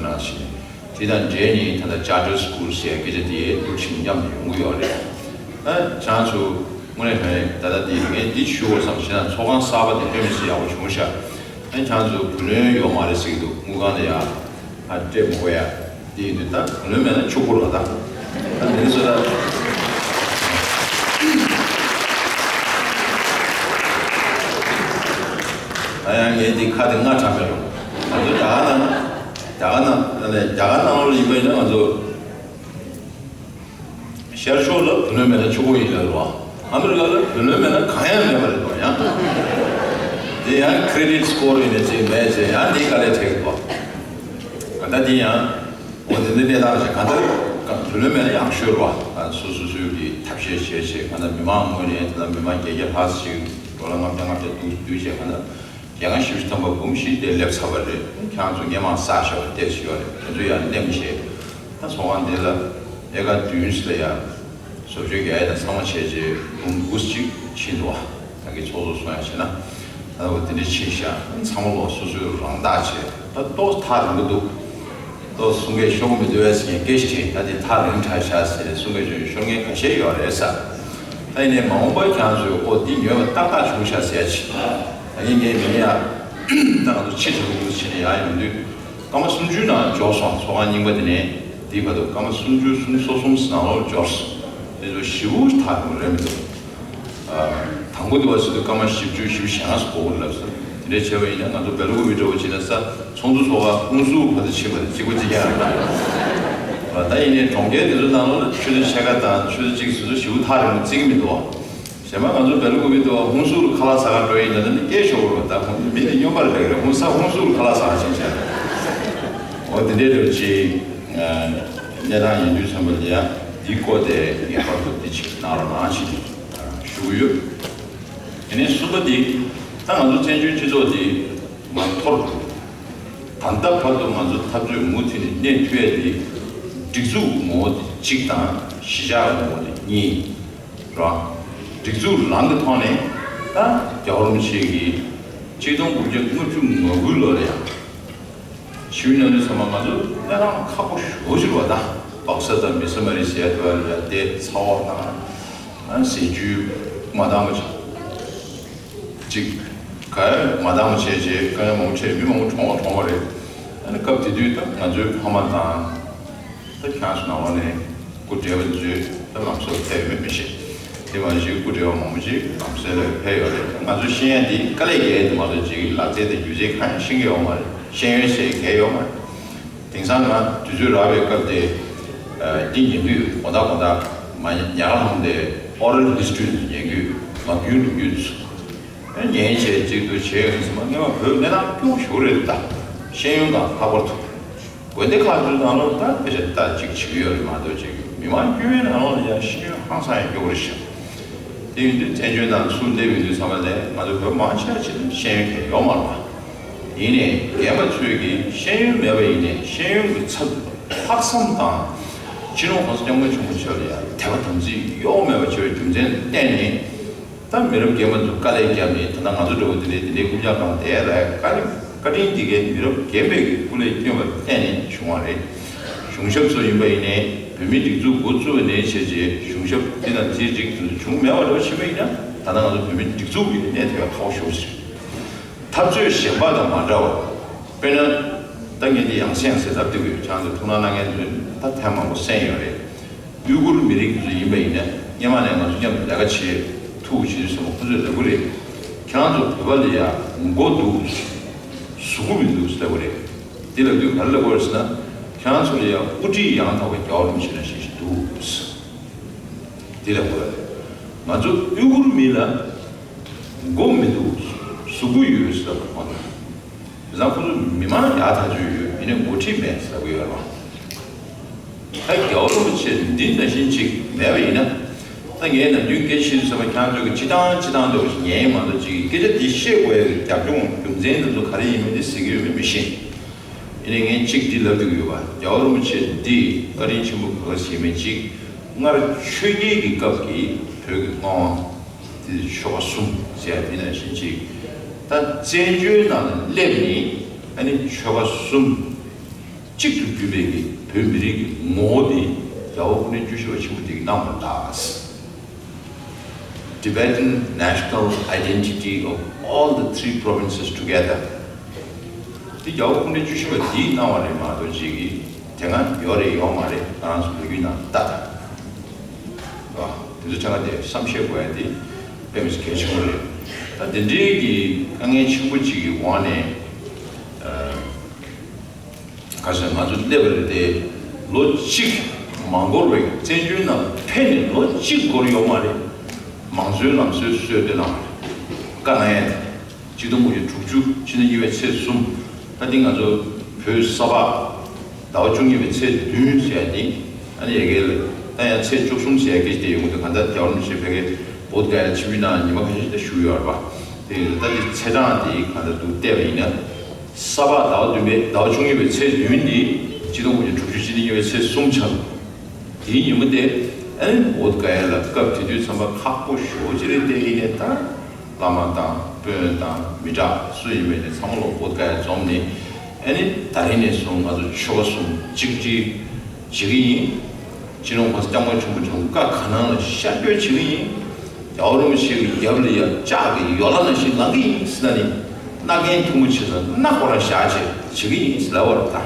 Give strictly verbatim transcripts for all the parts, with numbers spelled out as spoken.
ནང་བཞིན་དེ་དང་འབྲེལ་ནས་ད་ལྟ་Charter School ཟེར་སྐད་ཆ་དེ་འདུག་ཕྱིན་མཉམ་དུ་ཡོང་གི་ཡོད་རེད། ད་ཁྱེད་རང་ཚོ་དངོས་གནས་དྲང་གནས་ད་ལྟ་དེ་ངས་འདི་ཞུ་བར་བསམ་ཞེ་ན་ཚོགས་ཁང་གསར་པ་དེ་སྤྲད་མི་སྲིད་ཡག་པོ་བྱུང་ཤག་ཨ་ནི་ཁྱེད་རང་ཚོ་བུ་ལོན་ཡོད་མ་རེད་ཟེར་གྱི་འདུག་དངུལ་ཁང་ལ་ཡ། ཨ་སྤྲད་མི་དགོས་ཡ། དེ་ཡིན་དུས་ད་བུ་ལོན་མེད་ན་ཆུ་བུར་བ་ད། ད་མི་ནི་སོ་ད། ད་ཡང་ངས་འདི་ཁ་དེ་སྔ་དྲགས་མེད་རུང་། ང་ཚོ་རྒྱ་གར་ནང་། རྒྱ་གར་ནང་ནས་རྒྱ་གར་ནང་ལོགས་ལ་ཡིན་པ་ཡིན་ན་ང་ཚོ། ཤར་ཕྱོགས་ལ་བུ་ལོན་མེད་ན་ཆུ་བུར་ཡིན་ལབ་རེད་བ། ཨ་མི་རི་ཀ་ལ་བུ་ལོན་མེད་ན་གང་ཡང་མེད་པ་རེད་དོ་ཡང་། དེ་ཡང་credit score ཡིན་ནས་ཅིག་མེད་ཅེས་ཡང་འདི་དཀའ་ལས་འཕྲད་ཀྱི་འདུག་ད་ལྟ་འདི་ཡང་འོ་དེ་འདྲའི་གནས་སྟངས་ཤིག་གང་ལྟར་བུ་ལོན་མེད་ན་ཡང་ཤོར་བ། སོ་སོ་སོའི་གི་ཐབས་ཤེས་བྱས་བྱས་གང་ལྟར་མི་མང་ངོས་ནས་ད་ལྟ་མི་མང་བརྒྱད་བརྒྱ་ལྷག་ཅིག་ཌོ་ལར་ལྔ་བརྒྱ་ལྔ་བརྒྱ་བསྡུ་བསྡུས་བྱས་གང་ལྟར་རྒྱལ་ཁང་བཞི་བཅུ་ཐམ་པ་འབུམ་བཞི་དེ་སླེབས་ཚར་བ་རེད། ཁྱེད་རང་ཚོ་སྔོན་མ་བསགས་བཞག་པ་དེ་ཞིག་ཡོད་རེད། དེ་ཚོ་ཡང་གནས་མི་ཤེས། ད་ཚོགས་ཁང་འདི་ལ་ཨེ་ཀ་བདུན་ཙམ་ལ་ཡང་བཟོ་བཅོས་རྒྱག་ཡ་དང་ཚང་མ་བྱས་རྗེས་འབུམ་དགུ་ཅིག་ཕྱིན་འདུག་ད་གི་ཚོགས་གཙོ་གསུང་ཡ་བྱས་ན། ད་འོ་དེ་འདྲ་ཕྱིན་ཤག་ཚང་མ་ལོག་སོ་སོའི་རང་བདག་བྱས། ད་ཏོག་ཐག་རིང་པོ་འདུག་ཏོག་གསུང་སྐད་ཤོར་མི་འདུག་བས་ཟེར་མཁན་སྐད་ཆ་དྲིས། ད་དེ་ཐག་རིང་དྲགས་ཤག་ཟེར་ནས་གསུང་སྐད་ཤོར་ཤོར་མཁན་ཁ་ཤས་ཡོད་རེད་ས། ད་ཡིན་ནའི་མ་འོངས་པར་ཁྱེད་རང་ཚོས་ཨོ་འདི་ཉོས་པ་ཏག་ཏག་བྱུང་ཤག་ཟེར་ཡ་ཅིག་ད་ཡིན་ངས་མིན་ཡ། ད་ང་ཚོ་ཕྱི་དྲགས་པོ་ཕྱིན་ནས་ཡར་ཡོང་དུས། སྐར་མ་སུམ་ཅུའི་ནང་འབྱོར་སོང་། ཚོགས་ཁང་རྙིང་པ་དེ་ནས་འདིའི་བར་དུ་སྐར་མ་སུམ་ཅུ་སོ་གསུམ་ནང་ལོགས་འབྱོར་སོང་། དེ་ཚོ་ཞེ་པོ་ཐག་རིང་པོ་རེད་མི་འདུག་ཨ། དང་པོ་དེ་བ་ཟེར་དུས་སྐར་མ་བཞི་བཅུ་བཞི་བཅུ་ཞེ་ལྔ་ཙམ་འགོར་གི་རེད་ལབ་སོང་། དེ་འདྲ་བྱས་པ་ཡིན་ན་ང་ཚོ་སྦེལ་ཀོབ་བི་འདྲ་བོ་བྱས་ན་ས་ཚོགས་འདུ་ཚོགས་ཁང་ཧུན་སུར་བར་དུ་ཕྱིན་པ་དེ་གཅིག་པ་གཅིག་རྐྱང་རེད། ད་ཡིན་ནའི་གྲོང་ཁྱེར་དེ་ཚོའི་ནང་ལོགས་ལ་ཆུ་ཚོད་ཕྱེད་ཀ་དང་ཆུ་ཚོད་གཅིག་དེ་ཚོ་ཞེ་པོ་ཐག་རིང་པོ་བརྩི་གི་མི་འདུག་བ། གཞན་པ་ང་ཚོ་སྦེལ་ཀོབ་བི་དུ་བ་ཧུན་སུར་ཁ་ལག་ཟ་གར་འགྲོ་ཡིན་ན་ནི་སྐད་ཤོར་བ་རེད། ད་ཁོང་ཚོ་མི་དེ་སྨྱོན་པ་རེད་ལབ་རེད། ཧུན་ས་ཧུན་སུར་ཁ་ལག་ཟ་གར་ཕྱིན་བྱས། འོ་དེ་འདྲའི་འདྲ་ཅིག་གནས་སྟངས་ཡིན་དུས་ཙམ་པ་ལ་ཡ་འདིའི་སྐོར་དེ་ངེས་པར་དུ་འདི་ཅིག་གནང་རོགས་གནང་ཞེས་ཞུ་གི་ཡོད། དེ་ནས་གསུམ་པ་འདི་ད་ང་ཚོ་བཙན་བྱོལ་སྤྱི་ཚོགས་འདི་མ་འཐོར། ད་ལྟ་བར་དུ་ང་ཚོ་འཐབ་རྩོད་མུ་མཐུད་ནས་གནས་ཐུབ་ཡ་འདི་སྒྲིག་འཛུགས་ངོ་བོ་དེ་གཅིག་དང་གཞིས་ཆགས་ངོ་བོ་དེ་གཉིས། རང་སྒྲིག་འཛུགས་རང་གི་ཐོག་ནས་ད་རྒྱལ་བ་རིན་པོ་ཆེ་གིས་ཆིག་སྟོང་དགུ་བརྒྱ་ལྔ་བཅུ་ང་དགུ་ལོ་ལ་ཡང་ཞུས་ན་ནི་ཚང་མ་ང་ཚོ་གནས་སྟངས་ཁག་པོ་ཞེ་པོ་ཅིག་རེད་བ། ད་སྦག་ས་དང་མི་ས་མ་རེད་ཟེར་དུས་ལ་ཡ་དེ་ཚ་བ་དང་ཟས་བཅུད་མ་འདང་བ་ཅིག་ཅིག་ག་ཡ་མ་འདང་བ་བྱས་རྗེས་དཀའ་ངལ་མང་པོ་འཕྲད། མི་མང་པོ་གྲོངས་པ་གྲོངས་པ་རེད། ཨ་ནི་སྐབས་དེ་དུས་ད་ང་ཚོའི་ཕ་མ་དང་། ད་ཁྱེད་རང་ཚོ་ནང་ལོགས་ནས་སྐུ་བགྲེས་པ་ཚོས་ད་ལམ་སང་ཕེབས་ཡོད་མེད་མི་ཤེས། དེ་མ་གཞི་སྐུ་བགྲེས་པ་མང་པོ་ཅིག་ལམ་སང་ལ་ཕེབས་ཡོད་རེད། ང་ཚོ་ཤེས་ཡ་འདི་དཀའ་ལས་རྒྱག་ཡ་དེ་མ་གཏོགས་ཅིག་ལག་རྩལ་དང་སྒྱུ་རྩལ་གང་ཡང་ཤེས་ཀྱི་ཡོད་མ་རེད། ཤེས་ཡོན་ཟེར་གང་ཡོད་མ་རེད། དེང་སང་ང་དུས་ཚོད་རག་པའི་སྐབས་དེ་འདི་ཉན་གི་ཡོད། དགོང་དག་དགོང་དག་མ་ཉལ་ལྷང་དེ་oral history ཉན་གི་ཡོད། ངག་རྒྱུན་ལོ་རྒྱུས་དེ་ཚོ་ཉན་བྱས་གཅིག་ཏུ་བྱས་ཡོང་ཙང་སྔོན་མ་བོད་གནས་སྟངས་སྐྱོ་པོ་ཞེ་པོ་རེད། ད་ཤེས་ཡོན་སྒང་ལྷག་པར་དུ། དགོན་སྡེ་ཁག་ཚོའི་ནང་ལོགས་ད་དཔེ་ཆ་ལྟ་ཅིག་བྱེད་ཀྱི་ཡོད་རེད་མ་གཏོགས་ཅིག་མི་མང་དཀྱུས་མའི་ནང་ལོགས་ལ་ཡང་ཤེས་ཡོན་ཧང་སང་ཡང་སྐྱོ་པོ་རེད་ཤག་དེ་ཡིན་དུས་བཙན་བྱོལ་ནང་ཚུར་སླེབས་ཡོང་དུས་ཙམ་པ་ལས་ང་ཚོ་བོད་མང་ཆེ་བ་ཅིག་ལ་ཤེས་ཡོན་གང་ཡང་ཡོད་མ་རེད་པ། ཡིན་ནའི་རྒན་པ་ཚོས་ཀྱིས་ཤེས་ཡོན་མེད་པ་ཡིན་ནའི་ཤེས་ཡོན་གྱི་ཚབ་ཏུ་ལྷག་བསམ་དང་། སྤྱི་ནོར་༸གོང་ས་༸སྐྱབས་མགོན་ཆེན་པོ་མཆོག་ལ་ཡང་དད་པ་དམ་ཚིག་གཡོ་བ་མེད་པ་བྱས་པའི་རྒྱུ་མཚན་ལ་བརྟེན་ནས། ད་མི་རབས་རྒན་པ་ཚོ་དཀའ་ལས་བརྒྱབ་ནས་ད་ལྟ་ང་ཚོ་འདྲ་བོ་དེ་འདྲའི་དེ་འདྲའི་རྐུབ་བཀྱག་སྒང་བསྡད་ཡ་ལ་བཀའ་དྲིན་དེ་གའི་མི་རབས་རྒན་པའི་གི་སྐུ་ལས་བསྐྱོན་པར་བརྟེན་ནས་བྱུང་བ་རེད། གཞུང་ཞབས་ཚོ་ཡིན་པ་ཡིན་ནའི་བོད་མིའི་སྒྲིག་འཛུགས་འགོ་བཙུགས་པ་ནས་བྱས་རྗེས་གཞུང་ཞབས་འདི་དང་དེའི་རིགས་དེ་ཚོ་བྱུང་མེད་པ་འདྲ་བོ་ཕྱིན་པ་ཡིན་ན་ད་ལྟ་ང་ཚོ་བོད་མིའི་སྒྲིག་འཛུགས་ཀྱི་གནས་དེ་བ་ཐོག་ཤོར་ཟེར། འཐབ་རྩོད་གཞན་པ་དང་མ་འདྲ་བར། དཔེར་ན། ད་ངས་འདི་ཡང་སེ་ཡང་སེ་ལབ་བསྡད་ཀྱི་ཡོད། ཁྱེད་རང་ཚོ་ཐུགས་སྣང་གནང་མཁན་ཚོས་ད་ཐེངས་མང་པོ་གསན་ཡོད་རེད། ཡུ་གུར་མི་རིགས་ཚོ་ཡིན་པ་ཡིན་ན་སྔོན་མ་ནས་ང་ཚོ་མཉམ་དུ་ལས་ཀ་བྱེད་ཐུབ་བྱེད་དུས་ཙམ་པ་ཁོ་ཚོས་ལབ་ཀྱི་རེད། ཁྱེད་རང་ཚོ་བོད་པ་ལ་ཡ་མགོ་འདུག་གཟུགས་པོ་མི་འདུག་ལབ་ཀྱི་རེད། འདི་ལབ་དུས་ག་རེ་ལབ་ཀྱི་རེད་ཟེར་ན། ཁྱེད་རང་ཚོ་ལ་ཡ་དབུ་ཁྲིད་ཡང་དག་པའི་རྒྱལ་བ་རིན་པོ་ཆེ་ནང་བཞིན་ཞིག་འདུག་འདི་ལབ་ཀྱི་རེད། ང་ཚོ་ཡུ་གུར་མི་ལ་མགོ་མི་འདུག་གཟུགས་པོ་ཡོད་ཟེར་ལབ་པ་མ་གཏོགས། བྱས་ཙང་ཁོ་ཚོ་མི་མང་ཡག་ཐག་ཆོད་ཡོད། ཡིན་ནའི་འགོ་ཁྲིད་མེད་ཟེར་གྱི་ཡོད་རེད་བ། ད་རྒྱལ་བ་རིན་པོ་ཆེ་འདི་ནང་བཞིན་ཅིག་མེད་པ་ཡིན་ན། ད་ངས་ནམ་རྒྱུན་སྐད་ཆ་བཤད་དུས་ཙམ་པ་ཁྱེད་རང་ཚོས་ཀྱི་སྤྱི་བཏང་སྤྱི་བཏང་འདྲ་བོ་ཞིག་ཉན་ཡིན་མ་གཏོགས་ཅིག་སྐད་ཆ་འདི་བཤད་དགོས་ཡ་རྒྱབ་ལྗོངས་རྒྱུ་མཚན་འདི་ཚོ་ག་རེ་ཡིན་མིན་འདི་ཟེར་གྱི་ཡོད་མེད་མི་ཤེས། ཡིན་ནའི་ངས་གཅིག་འདི་ལབ་འདོད་ཀྱི་ཡོད་པ། རྒྱལ་བ་རིན་པོ་ཆེ་འདི་བཀའ་དྲིན་ཆེན་པོ་ག་ག་ཞིག་མིན་ཅིག་སྔར་ཆོས་རྒྱལ་གྱི་སྐབས་ཀྱི་བོད་ཀྱི་མངའ་དབང་། དེ་ཆོལ་ཁ་གསུམ་ཟེར་ཡ་དེ་ནང་བཞིན་ཅིག་ད་བཙན་བྱོལ་ནང་ལ་སླེབས་ནས་ཨ་ནི་ཆོལ་ཁ་གསུམ་ གཅིག་ཏུ་གྱུར་པའི་གི་བོད་མི་རིགས་ཀྱི་ངོ་བོ་དེ་རྒྱལ་བ་སྐུ་ཕྲེང་བཅུ་བཞི་པ་ཆེན་པོ་དེ་གིས་གནང་བ་ལགས། Tibetan national identity of all the three provinces together. དེ་རྒྱལ་བ་སྐུ་ཕྲེང་བཅུ་བཞི་པ་དེས་གནང་བ་རེད་མ་གཏོགས་ཅིག་གིས་དེ་སྔ་ཡོད་རེད་ཡོད་མ་རེད། ང་རང་ཚོ་ལོ་རྒྱུས་ནང་ལྟ་ད། དེ་ཚོ་ཆ་ཚང་དེ་བསམ་ཤེས་དགོས་ཡ་དེ་དཔེ་མི་སྲིད་གལ་ཆེན་པོ་རེད། ད་དེ་འདྲའི་གི་དཀའ་ངལ་ཆེན་པོ་ཅིག་གི་འོག་ནས། ཁ་སང་ང་ཚོ་སླེབས་པ་རེད་དེ། ལོ་གཅིག་མ་འགོར་བའི་བཙན་བྱོལ་ནང་ཕེབས་ནས་ལོ་གཅིག་འགོར་ཡོད་མ་རེད། མང་གཙོའི་ལམ་སྲོལ་སྲོལ་གཏོད་གནང་བ་རེད། བཀའ་གནང་ཡ་དེ། ཆིག་སྟོང་དགུ་བརྒྱ་དྲུག་ཅུ་ཕྱི་ཟླ་གཉིས་པའི་ཚེས་གསུམ། ད་འདི་ང་ཚོ་བོད་ས་ཕག་ཟླ་བ་བཅུ་གཉིས་པའི་ཚེས་བདུན་ཟེར་ཡ་དེ། ཨ་ནི་ཡ་གི་ལ་ད་ཡང་ཚེས་བཅུ་གསུམ་ཟེར་ཡ་སྐད་ཆ་དེ་ཡོང་གི་འདུག་གང་ལྟར་རྒྱལ་བ་རིན་པོ་ཆེ་ཕ་གིར་བོད་ག་ཡ་ཆིབས་བསྒྱུར་གནང་ཉི་མ་ཁ་ཤས་ཤིག་ད་བཞུགས་ཡོད་རེད་པ། དེ་ཡིན་ད་འདི་ཚེས་གྲངས་དེ་གང་ལྟར་འདུག་བལྟས་པ་ཡིན་ན། ས་ཕག་ཟླ་བ་བདུན་པའི་ཟླ་བ་བཅུ་གཉིས་པའི་ཚེས་བདུན་འདི་ཆིག་སྟོང་དགུ་བརྒྱ་དྲུག་ཅུ་ཕྱི་ཟླ་གཉིས་པའི་ཚེས་གསུམ་ཆགས། དེའི་ཉིན་མོ་དེ་ཨ་ནི་བོད་ག་ཡ་ལ་སྐབས་དེ་དུས་ཙམ་པ་ཁག་པོ་ཞེ་པོ་ཅིག་རེད། དེ་ཡིན་ནའི་ད་བླ་མ་དང་དཔོན་དང་མི་དྲག་སུ་ཡིན་པའི་ནས་ཚང་མ་ལོ་བོད་ག་ཡ་འཛོམས་ནས། ཨ་ནི་ད་རིང་ནས་བཟུང་ང་ཚོ་ཆོལ་ཁ་གསུམ་གཅིག་སྒྲིལ་བྱེད་ཀྱི་ཡིན། སྤྱི་ནོར་༸གོང་ས་༸སྐྱབས་མགོན་ཆེན་པོ་མཆོག་བཀའ་ག་གནང་ལ་ཤར་བསྐྱོད་བྱེད་ཀྱི་ཡིན། རྒྱལ་བ་རིན་པོ་ཆེ་གི་རྒྱབ་ལ་ཡ་ལྕགས་ཀྱི་ཡོ་ལ་ནང་བཞིན་ལངས་ཀྱི་ཡིན་ཟེར་ན་ནི། མནའ་གན་ཐུང་ངུ་བྱེད་ས་མནའ་ཁོ་རང་བཞག་བྱས་བྱེད་ཀྱི་ཡིན་ཟེར་ལབ་པ་རེད་ད།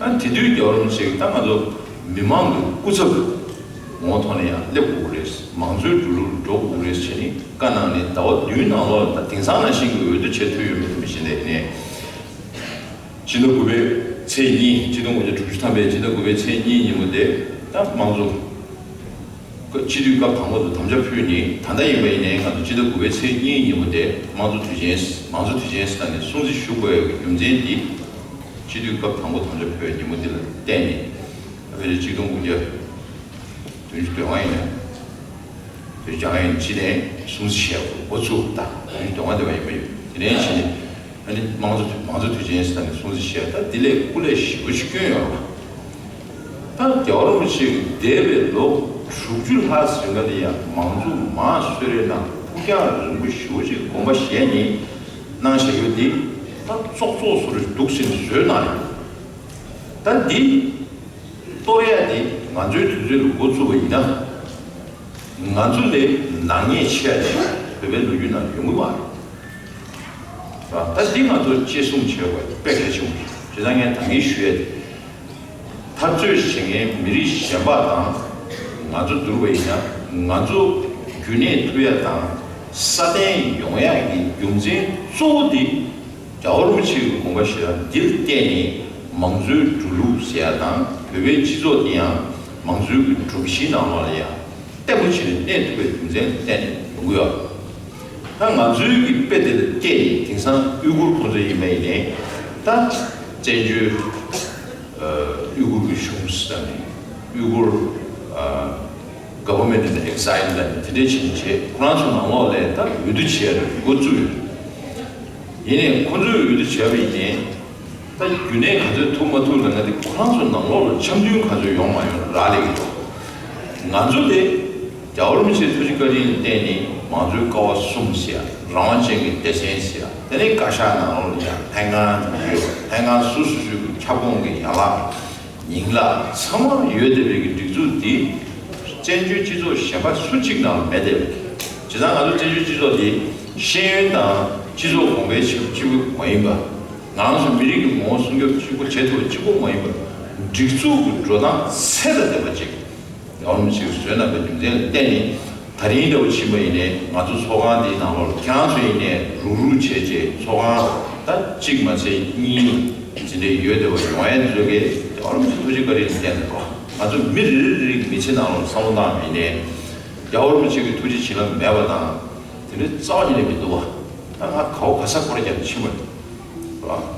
ཨ་དེ་དུས་རྒྱལ་བ་རིན་པོ་ཆེ་གིས་ད་ང་ཚོ་མི་མང་གི་སྐུ་ཚབ་ངོ་ཐོག་ནས་ཡང་སླེབས་དགོས་རེད། མང་གཙོའི་འགྲོ་ལུགས་འགྲོ་དགོས་རེད་བྱས་ནས་བཀའ་གནང་ནས་ཟླ་བ་བདུན་ནང་ལོགས་ལ་ད་དེང་སང་ནང་བཞིན་གྱི་འོས་བསྡུ་བྱེད་ཐུབ་ཡོད་མེད་མི་ཤེས་ནས་ནས། ཕྱི་ཟླ་དགུ་པའི་ཚེས་གཉིས། ཆིག་སྟོང་དགུ་བརྒྱ་དྲུག་ཅུ་ཐམ་པའི་ཕྱི་ཟླ་དགུ་པའི་ཚེས་གཉིས་ཉིན་མོ་དེ་ད་དམངས་གཙོ་སྤྱི་འཐུས་སྐབས་དང་པོ་དུ་དམ་བཅའ་ཕུལ་ནས། ད་ལྟ་ཡིན་པ་ཡིན་ནའི་ང་ཚོ་ཕྱི་ཟླ་དགུ་པའི་ཚེས་གཉིས་ཉིན་མོ་དེ་དམངས་གཙོ་དུས་ཆེན། མང་གཙོ་དུས་ཆེན་ཟེར་ནས་སྲུང་བརྩི་ཞུ་དགོས་ཡག་གི་རྒྱུ་མཚན་འདི། སྤྱི་འཐུས་སྐབས་དང་པོ་དམ་བཅའ་ཕུལ་བའི་ཉིན་མོ་འདི་ལ་བརྟེན་ནས། ད་ཕལ་ཆེར་ཆིག་སྟོང་དགུ་བརྒྱ་བདུན་ཅུ་དོན་ལྔ་ཡིན་ན། དོན་བྱང་ཡིན་ཕྱི་ནས་སྲུང་བརྩི་བྱས་འགོ་ཚུགས། ད་དོན་དོན་ལྔ་དེ་བ་ཡིན་པ་ཡོད། དེ་ནས་ཕྱི་ནས་ཨ་ནི་དམངས་གཙོ་མང་གཙོ་དུས་ཆེན་ཟེར་ནས་སྲུང་བརྩི་བྱས། ད་དེ་ལས་སྐུ་ལས་ཞེ་པོ་ཅིག་བསྐྱོན་ཡོད་རེད་པ། ད་རྒྱལ་བ་རིན་པོ་ཆེ་གིས་འདས་པའི་ལོ་དྲུག་ཅུ་ལྷག་ཟིན་ག་ལ་ཡང་མང་གཙོ་མང་གསོལ་རས་ནང་ཕུགས་རྒྱང་རིང་པོ་ཞེ་པོ་ཅིག་དགོངས་པ་བཞེས་ནས་གནང་བཞག་ཡོད་དེ། ད་ཙོག་ཙོག་སོ་རུ་འདུག་ཟིན་བཟོས་གནང་རེད། ད་འདི་གཏོར་ཡ་དེ་ང་ཚོའི་དུས་ཚོད་ལ་འགོ་བཙུགས་པ་ཡིན་ན། ང་ཚོ་ལས་ནག་ཉེས་ཆེ་བ་ཞིག་བོད་པའི་ལོ་རྒྱུས་ནང་ཡོང་གི་མ་རེད། ད་འདི་ང་ཚོ་གཅེས་སྲུང་བྱེད་དགོས་དཔེ་གལ་ཆེན་པོ་རེད། བྱས་ཙང་ངས་ད་གིན་ཞུ་ཡ་དེ། འཐབ་རྩོད་བྱེད་མཁན་མི་རིགས་གཞན་པ་དང་ང་ཚོ་བསྡུར་བ་ཡིན་ན། ང་ཚོ་རྒྱུན་གནས་ཐུབ་ཡ་དང་སྲ་བརྟན་ཡོང་ཡ་གི་རྒྱུ་མཚན་གཙོ་བོ་དེ། རྒྱལ་བ་རིན་པོ་ཆེ་གི་དགོངས་པ་བཞེས་ཡ་འདིར་བརྟེན་ནས་མང་གཙོའི་འགྲོ་ལུགས་ཟེར་ཡ་དང་བོད་པའི་སྤྱི་ཚོགས་དེ་ཡང་མང་གཙོའི་གི་སྒྲོམ་གཞིའི་ནང་ལོགས་ལ་ཡང་བརྟན་པོ་བྱས་ནས་གནས་ཐུབ་པའི་རྒྱུ་མཚན་ལ་བརྟེན་ནས་ཡོང་གི་ཡོད། ད་ང་ཚོའི་གི་དཔེ་དེ་ལ་བལྟས་ནས་དེང་སང་ཡུ་གུར་ཁོང་ཚོ་ཡིན་པ་ཡིན་ནའི་ད་བཙན་བྱོལ་ཡུ་གུར་གི་གཞུང་ཟེར་ནས་ཡུ་གུར་government in exile ལ་དེ་འདྲའི་བྱས་ནས་བྱས། ཁོ་རང་ཚོ་ནང་ལོགས་ལ་ད་འོས་བསྡུ་བྱས་རེད། འགོ་བཙུགས་ཡོད། ཡིན་ནའི་ཁོ་ཚོས་འོས་བསྡུ་བྱས་པ་ཡིན་ནའི་ད་རྒྱུན་གནས་ག་ཚོད་ཐུབ་མ་ཐུབ་ལ་ང་དེ་ཁོ་རང་ཚོ་ནང་ལོགས་ལ་འཆམ་མཐུན་ག་ཚོད་ཡོང་མ་ཡོང་རག་ལས་ཀྱི་འདུག་ང་ཚོ་དེ་རྒྱལ་བ་རིན་པོ་ཆེའི་ཐུགས་རྗེ་བཀའ་དྲིན་ལ་བརྟེན་ནས་མང་གཙོའི་ཀ་བ་གསུམ་ཟེར་ཡ། རང་དབང་ཅན་གྱི་སྡེ་ཚན་ཟེར་ཡ། དེ་ནས་བཀའ་ཤག་ནང་ལོགས་ལ་ཡང་ལྷན་ཁང་ཡོད། ལྷན་ཁང་སོ་སོ་སོའི་ཁྱབ་ཁོངས་ཀྱི་ཡན་ལག་ཉིང་ལག་ཚང་མ་ཡོད་བསྡད་པའི་གི་སྒྲིག་འཛུགས་འདི་བཙན་བྱོལ་སྤྱི་ཚོགས་གཞན་པ་སུ་གཅིག་ནང་ལ་མེད་བསྡད་པ་རེད། བྱས་ཙང་ང་ཚོ་བཙན་བྱོལ་སྤྱི་ཚོགས་འདི་ཤེས་ཡོན་དང་སྤྱི་ཚོགས་གོང་འཕེལ་ཆེད་གཅིག་པུ་མ་ཡིན་པ། ང་རང་ཚོ་མི་རིགས་ཀྱི་ངོ་བོ་སྲུང་སྐྱོབ་གཅིག་པུ་བྱེད་ཐུབ་པ་གཅིག་པུ་མ་ཡིན་པར་སྒྲིག་འཛུགས་ཀྱི་འགྲོ་སྟངས་ཚད་ལ་ལྡན་པ་ཅིག་རྒྱལ་བ་རིན་པོ་ཆེས་བཟོས་གནང་བའི་རྒྱུ་མཚན་ལ་བརྟེན་ནས་ད་རིང་འདྲ་བོ་ཕྱིན་པ་ཡིན་ནའི་ང་ཚོ་ཚོགས་ཁང་འདིའི་ནང་ལོགས་ལ་ཁྱེད་རང་ཚོ་ཡིན་ནའི་རུག་རུག་བྱས་བྱས་ཚོགས་ཁང་ད་གཅིག་མ་ཚད་གཉིས་དེ་འདྲའི་ཡོད་བསྡད་པ་ཡོང་ཡ་ཚོ་གིས་རྒྱལ་བ་རིན་པོ་ཆེའི་ཐུགས་རྗེ་བཀའ་དྲིན་ལ་བརྟེན་ནས་རོགས། ང་ཚོ་མི་རེ་རེ་རེ་རེའི་མི་ཚེ་ནང་ལོགས་བསམ་བློ་བཏང་བ་ཡིན་ནའི་རྒྱལ་བ་རིན་པོ་ཆེ་གི་ཐུགས་རྗེ་བྱིན་རླབས་མེད་པ་དང་དེ་འདྲའི་རྩ་བ་ཉིད་ནས་མི་འདུག་བ། ད་ང་ག་བ་ག་ས་སྐོར་རྒྱབ་ནས་ཕྱིན་པ་རེད།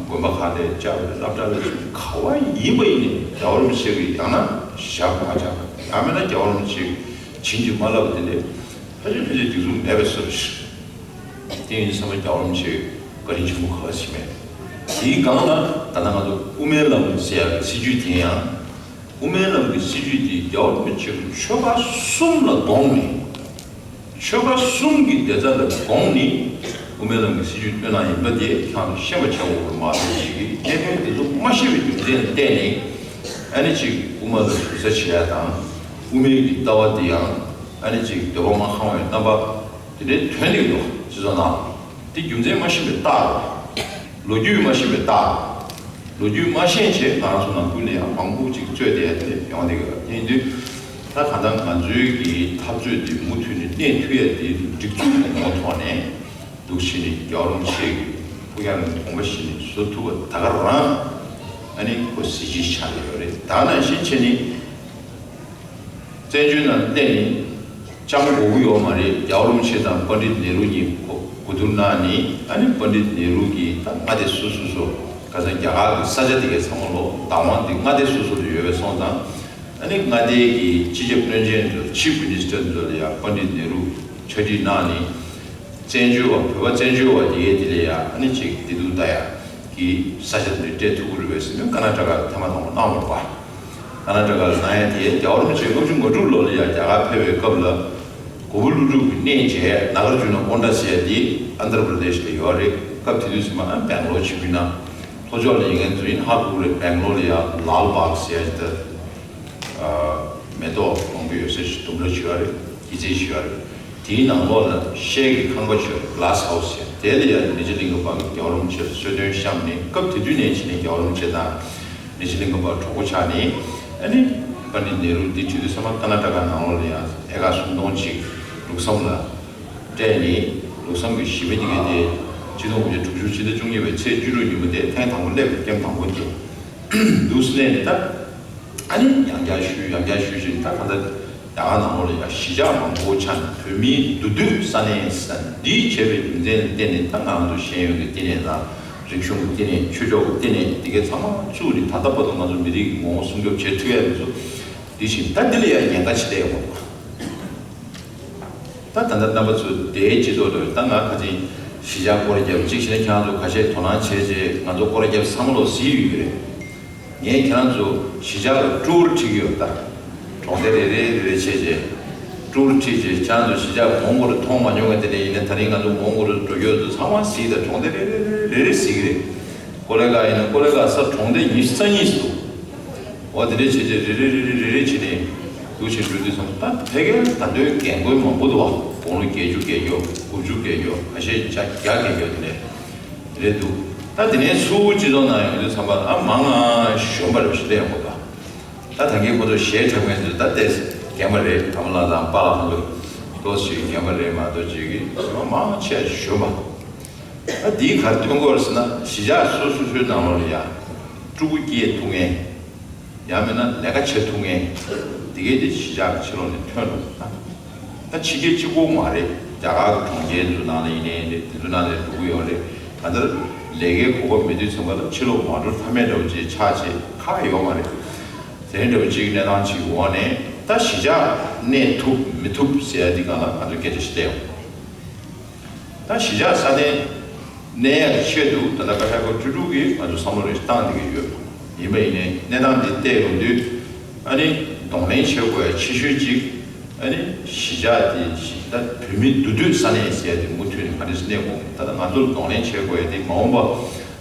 དགོན་པ་ཁག་དེ་བཅར་བའི་སློབ་གྲྭ་ལ་ཚུད་ག་བ་ཡིན་པ་ཡིན་ནའི་རྒྱལ་བ་རིན་པོ་ཆེ་གི་ཡང་ན་ཞབས་མ་བཅགས་ཡང་མིན་ན་རྒྱལ་བ་རིན་པོ་ཆེ་བྱིན་གྱིས་མ་བརླབས་པ་དེ་འདྲའི་ཕལ་ཆེར་ཕལ་ཆེར་སྒྲིག་འཛུགས་མེད་པའི་བཟོ་འདྲ་ཞིག་དེ་ཡིན་དུས་ཙམ་པ་རྒྱལ་བ་རིན་པོ་ཆེ་བཀའ་དྲིན་ཆེན་པོ་ག་བ་ཞིག་མེད། དེའི་སྒང་ལ་ད་ལྟ་ང་ཚོ་དབུ་མའི་ལམ་ཟེར་ཡག་གི་སྲིད་བྱུས་དེ་ཡང་། དབུ་མའི་ལམ་གྱི་སྲིད་བྱུས་དེ་རྒྱལ་བ་རིན་པོ་ཆེ་གི་ཆོལ་ཁ་གསུམ་ལ་དགོངས་ནས། ཆོལ་ཁ་གསུམ་གྱི་བདེ་རྩ་ལ་དགོངས་ནས། དབུ་མའི་ལམ་གྱི་སྲིད་བྱུས་བཏོན་གནང་ཡིན་པ་དེ་ཁྱེད་རང་ཚོ་ཤེས་པ་བྱ་དགོས་པ་མ་གཏོགས་ཅིག་གིས་གནད་དོན་དེ་ཚོ་མ་ཤེས་པའི་རྒྱུ་མཚན་ལ་བརྟེན་ནས་ཨ་ནི་ཅིག་དབུ་མ་ལ་ཟུར་ཟ་བྱེད་ཡ་དང་། དབུ་མའི་གི་ལྟ་བ་འདི་ཡང་ཨ་ནི་ཅིག་འདོད་པ་མ་ཁེངས་པའི་རྣམ་པ་དེ་འདྲའི་ཐོན་གྱི་འདུག་སྤྱི་ཚོགས་ནང་དེ་རྒྱུ་མཚན་མ་ཤེས་པའི་རྟགས་རེད། ལོ་རྒྱུས་མ་ཤེས་པའི་རྟགས་རེད། ལོ་རྒྱུས་མ་ཤེས་བྱས་ང་རང་ཚོ་ནང་ཁུལ་ནས་ཡང་མང་པོ་ཅིག་རྩོད་བསྡད་ཡ་དེ་འདྲ་ཡོང་བསྡད་ཡོད། དེ་ཡིན་དུས་ད་གང་ལྟར་ང་ཚོའི་གི་འཐབ་རྩོད་འདི་མུ་མཐུད་ནས་གནས་ཐུབ་ཡ་དེ་སྒྲིག་འཛུགས་ཀྱི་ངོ་བོ་ཐོག་ནས། འདུག་བྱས་ནས་རྒྱལ་བ་རིན་པོ་ཆེ་གི་ཕུགས་རྒྱང་གི་དགོངས་པ་བཞེས་ནས་བཟོ་ཐུབ་པ་ད་ག་རང་ཨ་ནི་ཁོ་གཟི་བརྗིད་ཆགས་ཡོད་རེད། ད་ནང་བཞིན་བྱས་ནས་བཙན་བྱོལ་ནང་བསྡད་ནས་ལྕམ་དགོས་ཀྱི་ཡོད་མ་རེད། རྒྱལ་བ་རིན་པོ་ཆེ་དང་པཎྜི་ཏ་ནེ་རུ་གཉིས་གོ་གོ་བསྡུར་གནང་ནས་ཨ་ནི་པཎྜི་ཏ་ནེ་རུ་གིས་ད་མངའ་སྡེ་སོ་སོ་སོ་ཁ་སང་རྒྱ་གར་གི་ས་ཆ་དེ་གའི་ཚང་མ་ལོ་བདག་དབང་དེ་མངའ་སྡེ་སོ་སོ་ལ་ཡོད་པའི་སོང་ཙང་ཨ་ནི་མངའ་སྡེའི་གི་སྤྱི་ཁྱབ་བློན་ཆེན་ཚོ་ཆིབ་མི་ནི་སི་ཊར་ཚོ་ལ་ཡང་པཎྜི་ཏ་ནེ་རུ་ཕྱག་བྲིས་གནང་ནས། བཙན་བྱོལ་བ་བོད་པ་བཙན་བྱོལ་བ་དེ་དེ་ལ་ཡ་ཨ་ནི་ཅིག་བདེ་སྡུག་ལྟ་ཡ་གི་ས་ཆ་འདི་སྤྲད་ཐུབ་ཀྱི་རེད་པས་ཟེར་ནས་ཀར་ནཱ་ཊ་ཀ་ལ་ཐེངས་མ་དང་པོ་གནང་བ་རེད་པ། ཀར་ནཱ་ཊ་ཀ་ལ་གནང་ཡ་དེ་རྒྱལ་བ་རིན་པོ་ཆེ་ལྔ་བཅུ་ང་དྲུག་ལོ་ལ་ཡ་རྒྱ་གར་ཕེབས་པའི་སྐབས་ལ་གོ་བོ་ཀླུ་སྒྲུབ་ཀྱི་གནས་མཇལ་ནཱ་གར་ཇུ་ན་ཀོན་ཌ་ཟེར་ཡ་དེ་ཨན་དྷྲ་པྲ་དེཤ་ལ་ཡོད་རེད། སྐབས་དེ་དུས་ཙམ་པ་ཨ་སྦེང་ལོར་ཆིབས་བསྒྱུར་གནང་། ལྷོ་ཕྱོགས་ལ་ཡོད་མཁན་ཚོ་ཡིན་ཧ་གོ་གི་རེད། སྦེང་ལོར་ལ་ཡ་ལཱལ་བྷག་ཟེར་ཡ་དེ། མེ་ཏོག་མང་པོ་ཡོད་ས་ཞིག་ལྡུམ་ར་ཞིག་ཡོད་རེད། སྐྱེད་ཚལ་ཞིག་ཡོད་རེད། དེའི་ནང་ལོགས་ལ་ཤེལ་གྱི་ཁང་པ་ཞིག་ཡོད་རེད། གླ་སི་ཧའུ་སི་ཟེར། དེ་ལ་ཡང་ནི་ཇི་ལིང་ག་པ་གིས་རྒྱལ་བ་རིན་པོ་ཆེ་ལ་གསོལ་སྟོན་བཤམས་ནས་སྐབས་དེ་དུས་ནས་བྱས་ནས་རྒྱལ་བ་རིན་པོ་ཆེ་དང་ནི་ཇི་ལིང་ག་པ་གྲོགས་པོ་ཆགས་ནས་ཨ་ནི་པཎྜི་ཏ་ནེ་རུ་འདི་ཁྲིད་དུས་ཙམ་པ་ཀར་ནཱ་ཊ་ཀ་ནང་ལོགས་ལ་ཡང་ཨེ་ཀར་སུམ་སྟོང་ཅིག་ལུགས་བསམ་ལ་སྤྲད་ནས་ལུགས་བསམ་གྱི་གཞི་མ་དེ་གའི་དེ་ཆིག་སྟོང་དགུ་བརྒྱ་དྲུག་ཅུ་ཕྱི་ཟླ་བཅུ་གཉིས་པའི་ཚེས་བཅུ་དྲུག་ཉིན་མོ་དེ་ཐེངས་དང་པོ་སླེབས་པའི་ཀེམ་དང་པོ་དེ། འདུག་སེ་ནས་ད་ཨ་ནི་ཡང་བསྐྱར་ཞུས་ཡང་བསྐྱར་ཞུས་བཞིན་ད་ག་ད་རྒྱ་གར་ནང་ལོགས་ལ་ཡང་གཞིས་ཆགས་མང་པོ་ཆགས་ནས་བོད་མིའི་འདུས་སྡོད་ས་གནས་ས་འདིའི་བྱས་པའི་རྒྱུ་མཚན་ལ་བརྟེན་ནས་ད་ང་ཚོ་ཤེས་ཡོན་གྱི་བསྟི་གནས་དང་རིག་གཞུང་གི་བསྟི་གནས་ཆོས་ཕྱོགས་ཀྱི་བསྟི་གནས་འདི་གའི་ཚང་མ་བཙུགས་ནས་ད་ལྟ་བར་དུ་ང་ཚོ་མི་རིགས་ཀྱི་ངོ་བོ་སྲུང་སྐྱོབ་བྱེད་ཐུབ་ཡ་མི་ཚོ་འདི་བཞིན་ད་འདི་ལ་ཡང་ཉེན་ཁ་ཆེ་ལས་ཡོད་མ་རེད། ད་ད་ལྟ་རྣམ་པ་ཚོ་དེའི་སྤྱི་ཚོགས་དུ་ད་ང་ཁ་ཅིག་གཞིས་ཆགས་སྐོར་རྒྱབ་གཅིག་བྱས་ན་ཁྱེད་རང་ཚོ་ཁ་ཤས་དོ་སྣང་བྱས་རྗེས་ང་ཚོ་སྐོར་རྒྱབ་ཚང་མ་ལོ་གཟིགས་ཡོད་ཀྱི་རེད། ངས་ཁྱེད་རང་ཚོ་གཞིས་ཆགས་ལ་ཊུར་ཁྲིད་ཀྱི་ཡོད་ད། གྲོང་སྡེ་རེ་རེ་རེ་རེ་བྱས་རྗེས་ཊུར་ཁྲིད་རྗེས་ཁྱེད་རང་ཚོ་གཞིས་ཆགས་མོང་གོ་རུ་མཐོང་མ་མྱོང་བ་དེ་འདྲ་ཡིན་ན་ད་རིང་ང་ཚོ་མོང་གོ་རུ་འགྲོ་རྒྱུ་ཚོ་ཚང་མ་གཟིགས་ད། གྲོང་སྡེ་རེ་རེ་རེ་རེ་རེ་གཟིགས་ཀྱི་རེད། ཀོ་ལེ་གྷལ་ཡིན་ན་ཀོ་ལེ་གྷལ་ས་གྲོང་སྡེ་ཉི་ཤུ་རྩ་གཉིས་སུ་འདུག་འོ་དེ་འདྲའི་བྱས་རྗེས་རེ་རེ་རེ་རེ་རེ་རེ་བྱས་ནས་འདུག་བྱས་འགྲོ་དུས་ཙམ་ད་ཕལ་སྐད་ད་དུང་རྒན་རྒོན་མང་པོ་འདུག་བ། དགུང་ལོ་བརྒྱད་ཅུ་བརྒྱད་ཅུ་དགུ་བཅུ་བརྒྱད་ཅུ་ཁ་ཤས་བརྒྱ་བརྒྱ་བརྒྱད་ཅུ་དེ་འདྲ་རེད་འདུག་ད་དེ་ནས་ཚུར་སྤྱི་ཚོགས་ནང་ཡོང་དུས་ཙམ་པ་ཨ་མང་ང་གཞོན་པ་རེ་ཞིག་སླེབས་ཡོང་གི་འདུག་ད་ད་གིན་ཁོ་ཚོ་གཞས་འཁྲབ་མཁན་ཚོ་ད་ལྟས་རྒན་པ་རེད། ཨ་མ་ལགས་དང་པཱ་ལགས་ཁོང་ཚོ་ཏོག་ཙམ་རྒན་པ་རེད་མ་གཏོགས་ཅིག་གི་མང་ཆེ་བ་གཞོན་པ། ད་འདིའི་ག་རེ་སྟོན་གྱི་ཡོད་རེད་ཟེར་ན་གཞིས་ཆགས་སོ་སོ་སོའི་ནང་ལོགས་ལ་ཡ་ཕྲུ་གུ་སྐྱེ་ཐུབ་མཁན། ཡང་མིན་ན་ལས་ཀ་བྱེད་ཐུབ་མཁན་དེ་གས་དེ་གཞིས་ཆགས་ཀྱི་ཕྱི་ལོགས་ནས་ཐོན་འགྲོ་གི་ད། ད་ཕྱི་རྒྱལ་གཅིག་པོ་མ་རེད། རྒྱ་གར་གྱི་གྲོང་ཁྱེར་ཚོ་ནང་ལ་ཡིན་ནའི་རེད། དེ་ཚོ་ནང་ལ་འགྲོ་གི་ཡོད་རེད། གང་ལྟར་ལས་ཀའི་གོ་སྐབས་མེད་དུས་ཙམ་པ་ལ་ཕྱི་ལོགས་མ་འགྲོ་ཐབས་མེད་འདྲ་བོ་ཅིག་ཆགས་བྱས་ཁག་ཡོད་མ་རེད། དེ་འདྲ་བོ་ཅིག་གནས་སྟངས་ཅིག་འོག་ནས་ད་གཞིས་ཆགས་གནས་ཐུབ་མི་ཐུབ་ཟེར་ཡ་འདི་སྒང་ལ་ང་ཚོས་སྐད་ཆ་ཞིག་བལྟས་ཡོང་། ད་གཞིས་ཆགས་ས་གནས་གནས་ཡག་གི་ཆེད་དུ་ད་ལྟ་བཀའ་ཤག་སྐབས་བཅུ་དྲུག་གིས་ང་ཚོ་བསམ་བློ་རེ་བཏང་བསྡད་ཀྱི་ཡོད། ཡིན་པ་ཡིན་ནའི་གནས་སྟངས་འདི་བལྟས་ཡོང་དུས་ཨ་ནི་གདོང་ལེན་བྱེད་དགོས་ཡ་ཆེ་ཤོས་གཅིག་ཨ་ནི་གཞིས་ཆགས་དེ་གཞིས་ད་བོད་མི་འདུས་སྡོད་ས་གནས་ཟེར་ཡ་དེ་མུ་མཐུད་ནས་ག་འདྲས་སེ་གནས་དགོས། ད་ལྟ་ང་ཚོར་གདོང་ལེན་བྱེད་དགོས་ཡ་དེ་མ་འོངས་པ་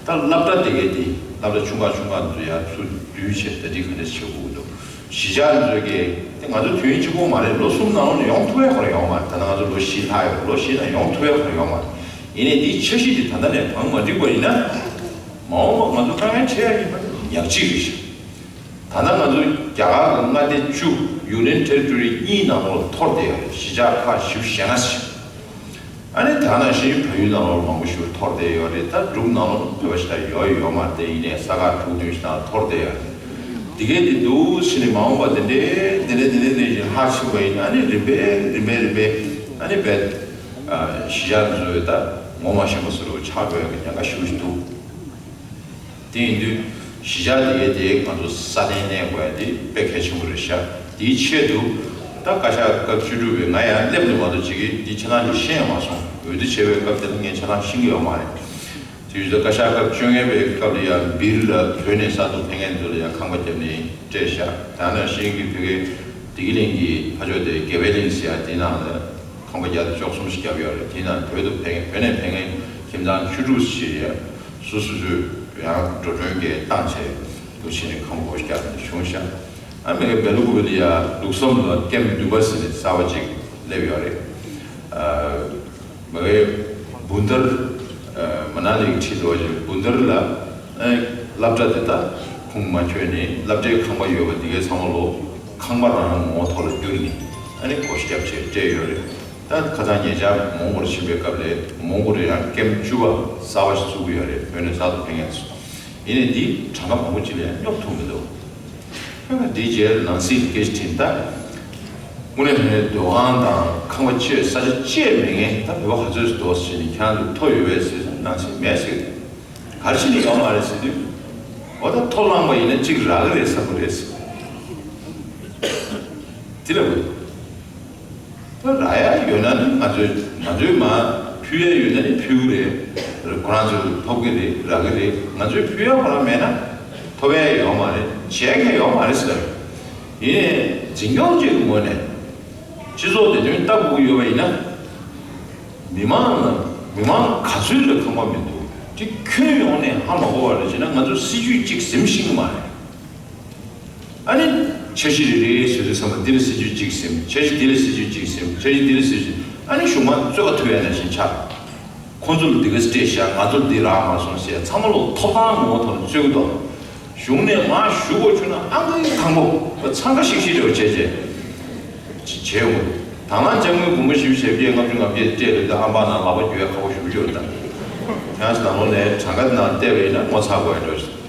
ད་སློབ་གྲྭ་དེ་གའི་དེ་སློབ་གྲྭ་ཆུང་ཁག་ཆུང་ཁག་འདི་ཚོ་ཡར་ཚུར་བསྡུས་བྱས་ད་འདི་ག་འདྲས་བྱེད་དགོས་ཀྱི་འདུག་གཞིས་ཆགས་འདི་ཚོ་གིས་དེ་ང་ཚོ་དུས་ཡུན་གཅིག་པོ་མ་རེད། ལོ་གསུམ་ནང་ལོགས་ནས་ཡོང་ཐུབ་ཡ་ཁོ་རང་ཡོད་མ་རེད། ད་ལྟ་ང་ཚོ་ལོ་བཞི་ལྷག་ཡོད། ལོ་བཞི་ནང་ཡོང་ཐུབ་ཡ་ཁོ་རང་ཡོད་མ་རེད། ཡིན་ནའི་འདིའི་འཆར་གཞི་འདི་ད་ལྟ་ནས་བང་མ་སྒྲིག་པ་ཡིན་ན་མ་འོངས་པ་ང་ཚོ་དཀའ་ངལ་འཕྲད་ཡ་ཡིན་པ་ཉག་གཅིག་རེད་ཤག་ད་ལྟ་ང་ཚོ་རྒྱ་གར་གྱི་མངའ་སྡེ་བཅུ་Union Territory གཉིས་ནང་ལོགས་ལ་འཐོར་བསྡད་ཡོད་རེད། གཞིས་ཆགས་ཁག་བཞི་བཅུ་ཞེ་ལྔ་ཞིག་ཨ་ནི་ད་ནང་བཞིན་བལ་ཡུལ་ནང་ལོགས་མང་པོ་ཞིག་འཐོར་བསྡད་ཡོད་རེད། ད་འབྲུག་ནང་ལོགས་བོད་པ་ཞིག་ད་ཡོད་ཡོད་མ་རེད། དེ་ཡིན་ནའི་ས་ཁག་དྲུག་བདུན་ཞིག་ནང་འཐོར་བསྡད་ཡོད་རེད། དེ་གས་དེ་འདུག་ཕྱིན་ནས་མ་འོངས་པ་དེ་འདྲའི་དེ་འདྲའི་དེ་འདྲའི་དེ་འདྲའི་ཞིག་ལྷག་ཕྱིན་པ་ཡིན་ན་ཨ་ནི་རིམ་པས་རིམ་པས་རིམ་པས་ཨ་ནི་བལ་གཞིས་ཆགས་འདི་ཚོ་ད་ངོ་མ་ཤེས་པ་བཟོ་འདྲ་ཆགས་འགྲོ་ཡ་གི་ཉེན་ཁ་ཞེ་པོ་ཞིག་འདུག་དེ་ཡིན་དུས་གཞིས་ཆགས་དེ་གའི་དེ་ང་ཚོ་སྲ་བརྟན་གནས་དགོས་ཡ་དེ་དཔེ་གལ་ཆེན་པོ་རེད་ཤག་དེའི་ཆེད་དུ་ད་བཀའ་ཤག་སྐབས་བཅུ་དྲུག་པའི་ང་ཡང་སླེབས་ནས་མ་གཏོགས་ཅིག་གིས་འདི་ཆ་ཚང་ཅིག་ཤེས་ཡོང་མ་སོང་། འོས་བསྡུ་བྱས་པའི་སྐབས་དེ་ལ་ངས་ཆ་ཚང་ཤེས་ཀྱི་ཡོད་མ་རེད། དེ་བཞིན་དུ་བཀའ་ཤག་སྐབས་བཅོ་ལྔ་པའི་སྐབས་ལ་ཡང་སྦིར་ལ་བོད་ནས་གསར་དུ་ཕེབས་མཁན་ཚོ་ལ་ཡང་ཁང་པ་བརྒྱབ་ནས་སྤྲད་ཤག་ད་ནང་བཞིན་གྱི་བོད་སྐད་བདེ་སྐྱིད་གླིང་གི་ཕ་ཕྱོགས་དེ་དགེ་བའི་གླིང་ཟེར་ཡ་དེ་ནང་ལ་ཁང་པ་བརྒྱ་དང་བཅུ་གསུམ་ཞིག་བརྒྱབ་ཡོད་རེད། དེ་ནང་བོད་དུ་ཕེབས་མཁན་བོད་ནས་ཕེབས་མཁན་ ཁྱིམ་ཚང་བཅུ་དྲུག་ཞིག་ཡ་སོ་སོ་སོའི་ཡང་འགྲོ་གྲོན་གྱི་བཏང་བྱས་འདུག་བྱས་ནས་ཁང་པ་སྒོ་བརྒྱབ་ནས་བྱུང་ཤག་ཨ་མི་གི་སྦེ་ལུག་པ་ལ་ཡ་ལུགས་བསམ་ལ་ཀེམ་བདུན་པ་ཟེར་ནས་གསར་པ་ཅིག་སླེབས་ཡོད་རེད། ཨ། མི་གི་བུན་དར། ཨ། མ་ན་ལི་གི་ཁྲིད་འགྲོ་བ་ཞིག་བུན་དར་ལ། ཨ། སློབ་གྲྭ་དེ་དག་ཁུངས་མ་འཁྱོལ་ནས་སློབ་གྲྭའི་ཁང་པ་ཡོད་པ་འདི་གའི་ཚང་མ་ལོ་ཁང་པ་རང་ངོ་ཐོག་ལ་བསྒྱུར་ནས་ཨ་ནི་སྒོ་བརྒྱབ་བྱས་སྤྲད་ཡོད་རེད། ད་ཁ་སང་ཉེ་ཆར་མོང་གོར་ཕྱིན་པའི་སྐབས་ལ་མོང་གོར་ཡང་ཀེམ་བཅུ་པ་གསར་པ་ཞིག་བཙུགས་ཀྱི་ཡོད་རེད། བོད་ནས་གསར་དུ་ཕེབས་མཁན་ཚོ། ཡིན་ནའི་འདི་གྲངས་ཀ་མང་པོ་ཅིག་ལ་ཡང་སྙོབ་ཐུབ་མི་འདུག་ཁྱོད་ཀྱིས་འདིའི་རྗེས་ལ་ནང་སྲིད་ཀྱི་སྐད་ཆ་དྲིས་ན། ད་དངོས་གནས་དྲང་གནས་སྡོད་ཁང་དང་ཁང་པ་བཅས་ས་ཆ་བཅས་མེད་མཁན་ད་བོད་པ་ག་ཚོད་ཅིག་འདུག་ཟེར་ནས། ཁྱེད་རང་ཚོ་ཐོ་ཡོད་པས་ཟེར་ན་ནང་སྲིད་མེད་ཟེར། ག་རེ་བྱས་ནས་ཡོད་མ་རེད་ཟེར་དུས། འོ་ད་ཐོ་བླངས་པ་ཡིན་ན་གཅིག་རག་གི་རེད་བསམ་གི་རེད་ཟེར། དེ་ལ་འོ། ད་རག་ཡ་ཡོད་ན་ནི་ང་ཚོས་ང་ཚོས་མར་ཕུལ་ཡ་ཡོད་ན་ནི་ཕུལ་གི་རེད། ཁོ་རང་ཚོས་ཐོབ་གི་རེད། རག་གི་རེད། ང་ཚོས་ཕུལ་ཡ་ཁོ་རང་མེད་ན་ཐོབ་ཡ་ཡོད་མ་རེད། བྱས་མཁན་ཡོད་མ་རེད་ཟེར། ཡིན་ནའི་འཛིན་སྐྱོང་བཅས་ཀྱི་ངོས་ནས་སྤྱི་ཚོགས་བདེ་དོན་ལྟ་དགོས་ཀྱི་ཡོད་པ་ཡིན་ན། མི་མང་ལ་མི་མང་ག་ཚོད་ལ་ཁང་པ་མི་འདུག་དེ་ཁྱོན་ཡོངས་ནས་ཧ་མ་གོ་བ་རེད་བྱས་ན་ང་ཚོ་སྲིད་ཇུས་གཅིག་ཟིན་ཤེས་ཀྱི་མ་རེད། ཨ་ནི་འཆར་གཞི་རེ་རེ་བཟོས་དུས་ཙམ་པ་འདི་ལ་སྲིད་ཇུས་གཅིག་ཟིན། འཆར་གཞི་འདི་ལ་སྲིད་ཇུས་གཅིག་ཟིན། འཆར་གཞི་འདི་ལ་སྲིད་ཇུས། ཨ་ནི་གཞུང་མང་རྩོད་པ་ཐུག་ཡ་ནང་བཞིན་ཆགས། ཁོང་ཚོ་ལ་འདི་ག་སྤྲད་བཞག་ང་ཚོ་ལ་འདི་རག་མ་སོང་ཟེར། ཚང་མ་ལོ་ཐོབ་ཐང་ངོ་ཐོག་ནས་རྩོད་ཀྱི་འདུག་གཞུང་ནས་མར་ཞུ་དགོས་བྱུང་ན་ཨང་ཀི་དང་པོ་འཚང་ཁ་ཤིག་ཤིག་རེ་བ་བྱས་བྱས་བྱས་ཡོང་གི་འདུག་དང་བླངས་དཔྱ་དངུལ་སྒོར་མོ་བཞི་བཅུ་ཞེ་བརྒྱད་ལྔ་བཅུ་ང་བརྒྱད་སྤྲད་པའི་ཨམ་པ་ནང་ལག་པ་འགྱོ་ཡ་ཁག་པོ་ཞེ་པོ་ཅིག་ཡོད་ད། ཁྱེད་རང་ཚོ་ནང་ལོགས་ནས་གྲངས་ཀ་ནང་བལྟས་པ་ཡིན་ན་ངོ་ཚ་དགོས་ཡ་འགྲོ།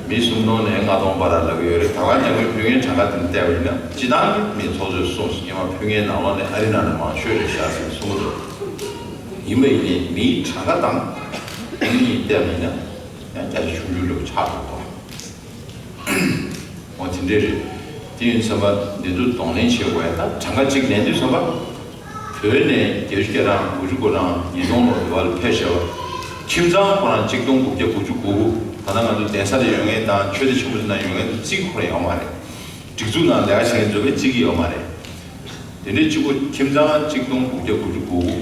མི་སུམ་སྟོང་ནས་ལྔ་སྟོང་བར་ལ་ལབ་ཀྱི་ཡོད་རེད། དང་བླངས་དཔྱ་དངུལ་ཕུལ་མཁན་གྲངས་ཀ་དེ་ནས་བལྟས་པ་ཡིན་ན་སྤྱིར་བཏང་གི་མི་ཚོགས་གཙོས་གསུངས་སོང་། སྔོན་མ་ཕུལ་མཁན་ནང་ལོགས་ནས་ཨ་རི་ནང་ནས་མང་ཤོས་རེད་ཤག་ཟེར་གསུང་གི་འདུག་ཡིན་པ་ཡིན་ནའི་མིའི་གྲངས་ཀ་དང་དེ་གཉིས་བལྟས་པ་ཡིན་ན་ཡང་རྒྱ་ཆེ་ཆུང་ཆུང་འདྲ་པོ་ཆགས་འགྲོ་གི་འདུག་འོ་དེ་འདྲས་རེད། དེ་ཡིན་ཙམ་པ་འདི་ཚོ་གདོང་ལེན་བྱེད་དགོས་ཡ། ད་གྲངས་ཀ་གཅིག་ལེན་དུས་ཙམ་པ། བོད་ནས་བརྒྱད་ཅུ་གྱ་གྲངས་དགུ་བཅུ་གོ་གྲངས་ཉིས་སྟོང་ལོ་འདི་བར་ལ་ཕེབས་བཞག་པ། ཁྱིམ་ཚང་ཁོ་རང་གཅིག་སྟོང་དགུ་བརྒྱ་དགུ་བཅུ་གོ་དགུ། ད་ལྟ་ང་ཚོ་གདན་ས་ལ་ཡོད་མཁན་དང་ཆོས་སྡེ་ཆེན་པོ་ཚོའི་ནང་ཡོད་མཁན་ཚོ་གཅིག་ཁོ་རང་ཡོད་མ་རེད། སྒྲིག་འཛུགས་ནང་ལས་ཀ་བྱེད་མཁན་ཚོ་བས་གཅིག་ཡོད་མ་རེད། དེ་འདྲའི་གཅིག་པོ་ཁྱིམ་ཚང་གཅིག་སྟོང་དགུ་བརྒྱ་དགུ་བཅུ་གོ་དགུ།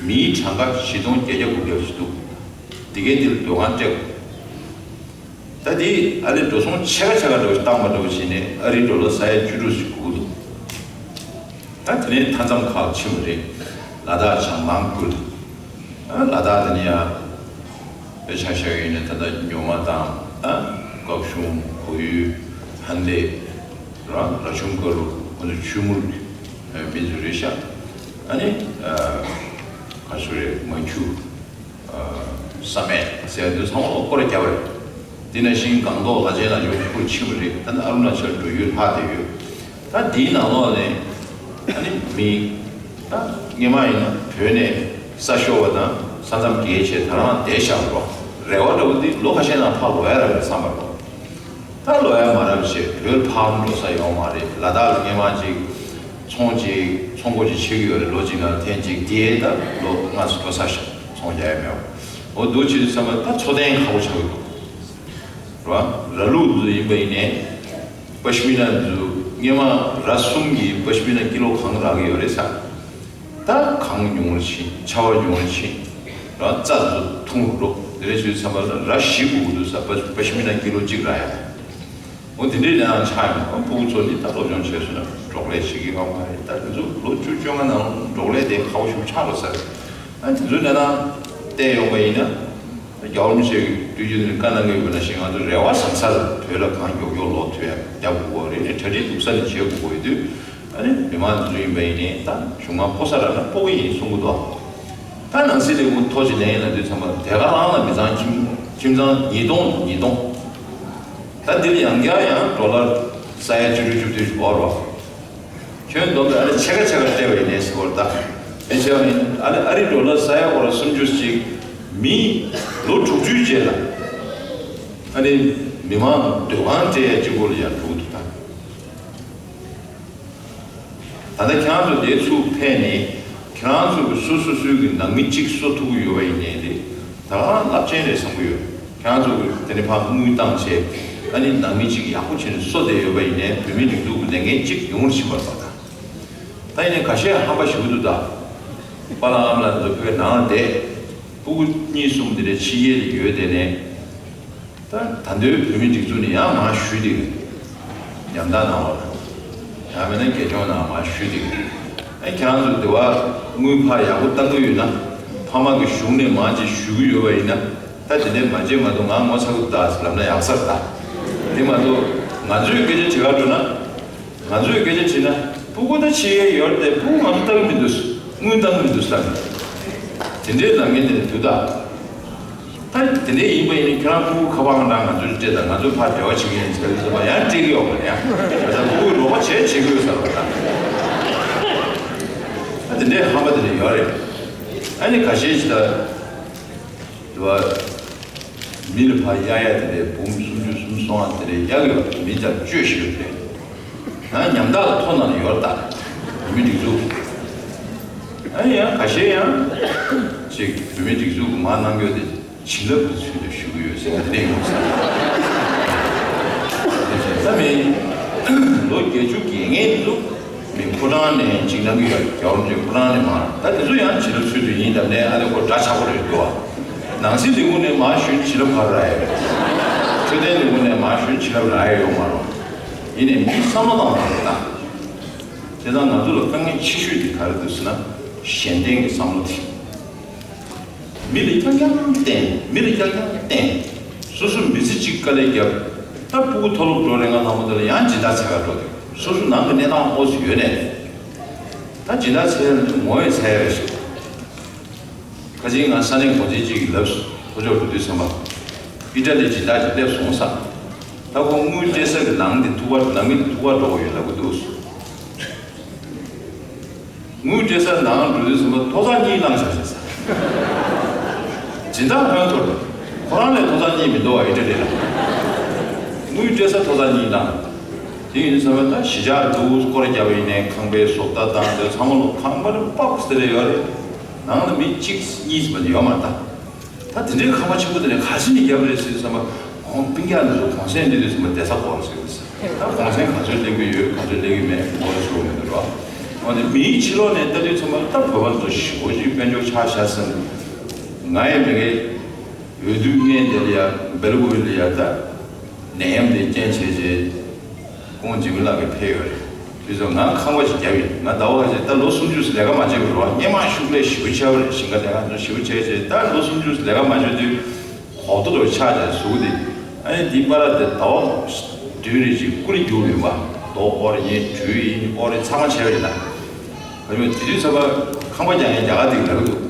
མིའི་གྲངས་ཀ་བཞི་སྟོང་བརྒྱད་བརྒྱ་དགུ་བརྒྱ་ཞིག་འདུག་དེ་གའི་འདིར་སྡོད་ཁང་སྤྲད་དགོས། ད་དེ་ཨ་རི་འགྲོ་སོང་ཕྱེད་ཀ་ཕྱེད་ཀ་འདྲ་བོ་ཞིག་བཏང་པ་འདྲ་བོ་བྱས་ནས་ཨ་རིའི་ཌོ་ལར་ས་ཡ་བཅུ་དྲུག་ཞིག་དགོས་ཀྱི་འདུག་ད་དེ་ནས་མཐའ་མཚམས་ཁག་ཕྱིན་པ་རེད། ལ་དྭགས་བྱང་ཐང་ཁུལ། ཨ་ལ་དྭགས་དེ་ནས་ཡང་དཔེ་ཆ་བཞག་ཡིན་ན་ད་ལྟ་རྙོག་མ་དང་། ཨ་ཀའོ་ཤུན། གོ་ཡུལ། ཧན་ལེ། ར་ར་ཆུང་ཀ་རུ། ཁོ་ཚོ་ཆུ་མུར་གྱི་མི་ཚོ་རེད་ཤག་ཨ་ནི་ཨ་ག་ཚོད་རེད། མ་ཁྱུ། ཨ་བསམ་ཡས་ཟེར་དུས་ཚང་མ་ལ་སྐོར་ར་བརྒྱབ་པ་རེད། དེ་ནང་བཞིན་སྒང་ཏོག་ལ་ཆེན་ལ་ཡོང་ཁུལ་ཕྱིན་པ་རེད། ད་ནི་ཨ་རུ་ན་ཅལ་འགྲོ་ཡུལ་ལྷག་བསྡད་ཡོད། ད་འདིའི་ནང་ལོགས་ནས་ཨ་ནི་མི་ད་སྔོན་མ་ཡིན་ན་བོད་ནས་ས་ཤོར་བ་དང་ས་མཚམས་བརྒལ་བྱས་ད་རང་བསྡད་བཞག་པ་རོགས། རེ་བ་འདྲ་བོ་འདི་ལོ་ཁ་ཤས་ནང་ཕར་ལོག་ཡ་ར་མེད་བསམ་པ་རོགས། ད་ལོ་ཡ་མ་རབས་བྱས་བོད་ཕར་འགྲོ་ས་ཡོད་མ་རེད། ལ་དྭགས་ལ་སྔོན་མ་ཅིག་ཚོང་ཅིག་ཚོང་སྒོ་ཅིག་ཕྱེ་གི་ཡོད་རེད། ལོ་གཅིག་ནང་ཐེངས་གཅིག་དེ་ད་ལོ་ལྔ་ཙམ་འགྲོ་ཚར་ཤག་ཚོང་རྒྱག་ཡ་མེད་པ། འོ་འདུག་བྱེད་དུས་ཙམ་པ་ད་འཚོ་རྟེན་ཁག་པོ་ཆགས་ཀྱི་འདུག་ར་ར་ལུག་འདི་ཚོ་ཡིན་པ་ཡིན་ནའི་པ་ཤི་མི་ན་འདི་ཚོ་སྔོན་མ་ར་གསུམ་གྱི་པ་ཤི་མི་ན་ཀི་ལོ་གང་རག་གི་ཡོད་རེད་ཟེར། ད་གངས་ཉུང་རུ་ཕྱིན། ཆར་པ་ཉུང་རུ་ཕྱིན། ར་རྩྭ་འདི་ཚོ་འཐུང་རུ་འགྲོ། དེ་འདྲ་བྱེད་དུས་ཙམ་པ་ལ་ར་བཞི་དགོས་ཀྱི་འདུག་ཟེར། པ་པ་ཤི་མི་ན་ཀི་ལོ་གཅིག་རག་ཡ། འོ་དེ་འདྲའི་གནས་སྟངས་ཆགས་ཡོང་། ཨ་ཕྲུ་གུ་ཚོ་ནི་ད་སློབ་སྦྱོང་བྱས་སོང་ན་འབྲོག་ལས་བྱེད་ཀྱི་ཡོད་མ་རེད། ད་དེ་ཚོ་ལོ་བཅུ་བཅོ་ལྔ་ནང་འབྲོག་ལས་དེ་ཁག་པོ་ཞིག་ཆགས་འགྲོ་ས་རེད། ཨ་དེ་ཚོའི་གནས་སྟངས་བལྟས་ཡོང་པ་ཡིན་ན། རྒྱལ་བ་རིན་པོ་ཆེ་གིས་དུས་རྒྱུན་ནས་བཀའ་གནང་གི་ཡོད་པ་ནང་བཞིན་ང་ཚོ་རེ་བ་བཟང་ས་ལ་བོད་ལ་གང་མགྱོགས་མགྱོགས་ལོག་ཐུབ་ཡ་རྒྱབ་དགོས་པ་རེད། གྲ་སྒྲིག་སྡུག་ས་ནས་བྱེད་དགོས་པ་ཡོད་དུས། ཨ་ནི་མི་མང་དེ་ཚོ་ཡིན་པ་ཡིན་ནའི་ད་གཞུང་མང་སྤོ་ས་རག་ན་སྤོ་གི་ཡིན་གསུང་གི་འདུག་ད་ནང་སྲིད་ལས་ཁུངས་ཐོ་ཅིག་ལེན་ཡིན་ལབ་དུས་ཙམ་པ་དེ་ག་རང་ལ་མི་ཚང་ཁྱིམ་ཁྱིམ་ཚང་ཉིས་སྟོང་ཉིས་སྟོང་། ད་འདི་ལ་ཡང་བསྐྱར་ཡང་ཌོ་ལར་ས་ཡ་བཅུ་དྲུག་བཅུ་བདུན་ཞིག་འབོར་བ། ཁྱོན་བསྡོམས་པས་ཨ་ནི་ཕྱེད་ཀ་ཕྱེད་ཀ་སྤྲད་པ་ཡིན་ནའི་ཟེར་བ་རེད། ད་ཨེ་ཆེ་བ་ཡིན་ཨ་ནི་ཨ་རི་ཌོ་ལར་ས་ཡ་སྐོར་སུམ་ཅུ་ཅིག་མི་ལོ་དྲུག་ཅུའི་རྗེས་ལ་ཨ་ནི་མི་མང་སྡོད་ཁང་སྤྲད་ཡ་གཅིག་པོ་ལ་ཡང་འགྲོ་གི་འདུག་ད། ད་ལྟ་ཁྱེད་རང་ཚོ་དེ་ཚུར་ཕེབས་ནས་ཁྱེད་རང་ཚོ་གི་སོ་སོ་སོའི་གི་ནང་མི་གཅིག་གསོ་ཐུབ་ཀྱི་ཡོད་པ་ཡིན་ནའི་དེ་ད་རླབས་ཆེན་རེད་བསམ་གྱི་ཡོད། ཁྱེད་རང་ཚོ་གི་དེ་ནས་ཕར་དངུལ་བཏང་བྱས་ཨ་ནི་ནང་མི་གཅིག་ཡག་པོ་བྱས་ནས་གསོ་བསྡད་ཡོད་པ་ཡིན་ནའི་བོད་མི་སྒྲིག་འཛུགས་ཀྱི་ལས་འགན་གཅིག་ཡོང་བར་ཕྱིན་པ་རེད་པ། ད་ད་ཡིན་ནའི་ཁ་ཤས་ཧམ་པ་ཞེ་པོ་འདུག་ད་པཱ་ལགས་ཨ་མ་ལགས་ཚོ་བོད་ནང་ལ་བསྡད། ཕྲུ་གུ་གཉིས་གསུམ་དེ་འདྲའི་ཕྱི་རྒྱལ་ལ་ཡོད་དེ་ནས། ད་ད་ལྟའི་བོད་མི་སྒྲིག་འཛུགས་ནས་ཡང་མར་ཞུས་ཏེ། ཉམ་ཐག་ནང་ལོགས་ལ། ཡང་མིན་ན་རྒྱལ་སྐྱོང་ནང་མར་ཞུས་ཏེ། ཨེ་ཁྱེད་རང་ཚོ་དེ་བ་དངུལ་ཕར་ཡག་པོ་བཏང་གི་ཡོད་ན། ཕ་མ་གི་གཞུང་ནས་མར་ཅིག་ཞུ་གི་ཡོད་པ་ཡིན་ན། ད་དེ་འདྲའི་མ་བྱེད་མ་གཏོགས་ང་ངོ་ཚ་གི་འདུག་ད་ལབ་ན་ཡག་ས་རེད་ད། དེ་མ་གཏོགས་ང་ཚོའི་སྐད་ཆ་དྲི་ག་འགྲོ་ན། ང་ཚོས་སྐད་ཆ་དྲིས་ན། ཕྲུ་གུ་ད་ཕྱི་རྒྱལ་ཡོད་རེད་དེ། ཕྲུ་གུ་ང་ཚོ་ལྟ་གི་མི་འདུག་དངུལ་བཏང་གི་མི་འདུག་ལབ་ནས། དེ་འདྲའི་ལབ་མཁན་དེ་འདྲ་འདུག་ད། ད་དེ་འདྲ་ཡིན་པ་ཡིན་ན་ཁྱེད་རང་ཕྲུ་གུ་ཁ་པར་ང་རང་ང་ཚོར་སྤྲད་དང་། ང་ཚོ་ཕར་འབྲེལ་བ་བྱེད་ཀྱི་ཡིན་ཟེར་ཟེར་བ་ཡང་སྤྲད་ཀྱི་ཡོད་པ་རེད་ཡ། ད་ཕྲུ་གུའི་རོགས་པ་བྱས་བྱེད་ཀྱི་ཡོད་ཟེར་བ་ད། ད་དེ་འདྲའི་ཧམ་པ་དེ་འདྲ་ཡོད་རེད། ཨ་ནི་ཁ་ཤས་ཤིག་ད། དེ་བ། མི་ལ་ཕར་གཡར་ཡ་དེ་འདྲའི་འབུམ་སུམ་ཅུ་སུམ་སྟོང་དེ་འདྲའི་གཡར་གི་ཡོད་རེད། མི་ཚང་སྤྱོད་ཤེས་ཡོད་རེད། ཡང་ཉམ་ཐག་ལ་ཐོ་ནང་ལ་ཡོད་རེད་ད། བོད་མི་སྒྲིག་འཛུགས། ཨ་ཡང་ཁ་ཤས་ཡང་། ཅིག་བོད་མི་སྒྲིག་འཛུགས་ཀྱི་མར་གནང་རྒྱུ་དེ་བྱིན་རླབས་ཀྱི་ཚུལ་དུ་ཞུ་གི་ཡོད་ཟེར་ནས་དེ་འདྲ་ཡོང་ས། ད་མི་ལོ་བརྒྱད་ཅུ་གི་ངེས་འདུག་མི་ཕོ་བྲང་ནས་གཅིག་གནང་གི་ཡོད། རྒྱལ་བ་རིན་པོ་ཆེ་ཕོ་བྲང་ནས་མར། ད་དེ་ཚོ་ཡང་བྱིན་རླབས་ཚུལ་དུ་ཡིན་དམ་ནས། ཨ་ནི་ཁོ་འདྲ་ཆགས་པོ་རེད་འདུག་ནང་སྲིད་ལས་ཁུངས་ནས་མར་ཞུས་ན་བྱིན་རླབས་ག་རེ་རག་ཡོད། འཕྲོད་བསྟེན་ལས་ཁུངས་ནས་མར་ཞུས་ན་བྱིན་རླབས་རག་ཡ་ཡོད་མ་རེད། ཡིན་ནའི་མིའི་བསམ་བློ་བཏང་བ་རེད་ད། དེ་དང་ང་ཚོ་ལ་དཀའ་ངལ་ཆེ་ཤོས་དེ་ག་རེ་འདུག་ཟེར་ན། གཞན་བརྟེན་གྱི་བསམ་བློ་དེ། མི་ལ་རྐྱང་རྐྱང་བརྟེན། མི་ལ་རྐྱང་རྐྱང་བརྟེན། སོ་སོ་མི་ཚེ་གཅིག་དཀའ་ལས་བརྒྱབ། ད་ཕྲུ་གུ་མཐོ་སློབ་འགྲོ་རན་ཁ་ལྷག་མ་དེ་ལ་ཡང་སྦྱིན་བདག་བྱེད་ག་འགྲོ་དུས། སོ་སོ་ནང་གི་གནས་སྟངས་ཨོ་ཙི་ཡོད་ནས། ད་སྦྱིན་བདག་བྱེད་ཡ་ལ་ངོ་བོས་ཚ་ཡ་རེད་ཤག་ཁ་ཅིག་ང་ས་གནས་གོང་ཆེན་གཅིག་གིས་ལབ་སོང་། ལྷོ་ཕྱོགས་འགྲོ་དུས་ཙམ་པ། ཨི་ཊ་ལི་སྦྱིན་བདག་ཅིག་སླེབས་སོང་ཟེར། ད་ཁོ་དངུལ་སྤྲད་ས་གི་ནང་དེ་ཐུག་པ། ནང་མི་དེ་ཐུག་པ་འགྲོ་གི་ཡོད་ལབ་གི་འདུག་དངུལ་སྤྲད་ས་ནང་འགྲོ་དུས་ཙམ་པ་ཐོག་ཚད་གཉིས་བླངས་བཞག་བཞག་ཟེར། སྦྱིན་བདག་ཕན་ཐོགས་རེད། ཁོ་རང་ལས་ཐོག་ཚད་གཉིས་མི་འདུག་བ། ཨི་ཊ་ལི་ལ། དངུལ་སྤྲད་ས་ཐོག་ཚད་གཉིས་བླངས། དེ་ཡིན་དུས་ཙམ་པ་ད་གཞིས་ཆགས་འདུག་སྐོར་རྒྱག་པ་ཡིན་ནའི་ཁང་པའི་བཟོ་ལྟ་དང་དེ་ཚང་མ་ལོ། ཁང་པ་རེ་པགས་ཟེར་རེ་ཡོད་རེད། ནང་ལ་མི་གཅིག་གཉིས་ཙམ་པ་ཡོད་མ་རེད་ད། ད་དེ་འདྲའི་ཁང་པ་ཆེན་པོ་དེ་ནས་ག་ཚོད་ནས་བརྒྱབ་རེད་ཟེར་དུས་ཙམ་པ། ཁོང་སྤུན་ཀྱག་འདི་ཚོ་གུང་སེང་སླེབས་དུས་ཙམ་པ་བསྡད་ས་དགོས་རེད་ཟེར་གི་འདུག་ད་གུང་སེང་ག་ཚོད་སླེབས་ཀྱི་ཡོད། ག་ཚོད་སླེབས་ཀྱི་མེད། མགོ་ལ་ཚོར་མི་འདུག་རོགས། འོ་ན་མིའི་ཕྱི་ལོགས་ནས་ལྟ་དུས་ཙམ་པ་ད་བོད་པ་ཚོ་ཞེ་པོ་ཅིག་དཔལ་འབྱོར་ཆག་ཤག་ཟེར། ང་ཡི་མི་ངའི་འོས་བསྡུ་སྔོན་དེ་ལ་ཡ་སྦེལ་ཀོབ་ལ་ཡ་ད་ནད་ཡམས་དེ་རྐྱེན་བྱས་རྗེས། ཁོང་འཇིགས་མེད་ལགས་ཀྱིས་ཕེབས་ཡོད་རེད། དེ་ཚོ་ང་ཁང་པ་ཞིག་བརྒྱབ་ཡིན། ང་ཟླ་བ་ཁ་ཤས་ད་ལོ་སུམ་ཅུ་ལས་ཀ་མ་བྱས་པ་རེད་བ། སྔོན་མ་ཤུགས་ལས་ཞེ་པོ་ཆེ་བ་རེད། ཞིང་ཁ་ལས་ཀ་ཚོ་ཞེ་པོ་བྱས་རྗེས་ད་ལོ་སུམ་ཅུ་ལས་ཀ་མ་བྱས་དུས་གོག་ཏོ་རུ་ཆགས་བྱས་གཟུགས་དེ། ཨ་ནི་འདི་པར་དེ་ཟླ་བ་བདུན་རེ་ཅིག་ཀུ་རེ་རྒྱུག་ཡིན་པ། རྡོ་དབོར་ཡིན། གྲུ་ཡིན། དབོར་ཡིན། ཚང་མ་བྱས་པ་ཡིན་ན། ག་ཡོད་དེ་དུས་ཚོད་པ་ཁང་པ་རྒྱག་མཁན་རྒྱ་གར་དེ་ལབ་ཀྱི་འདུག་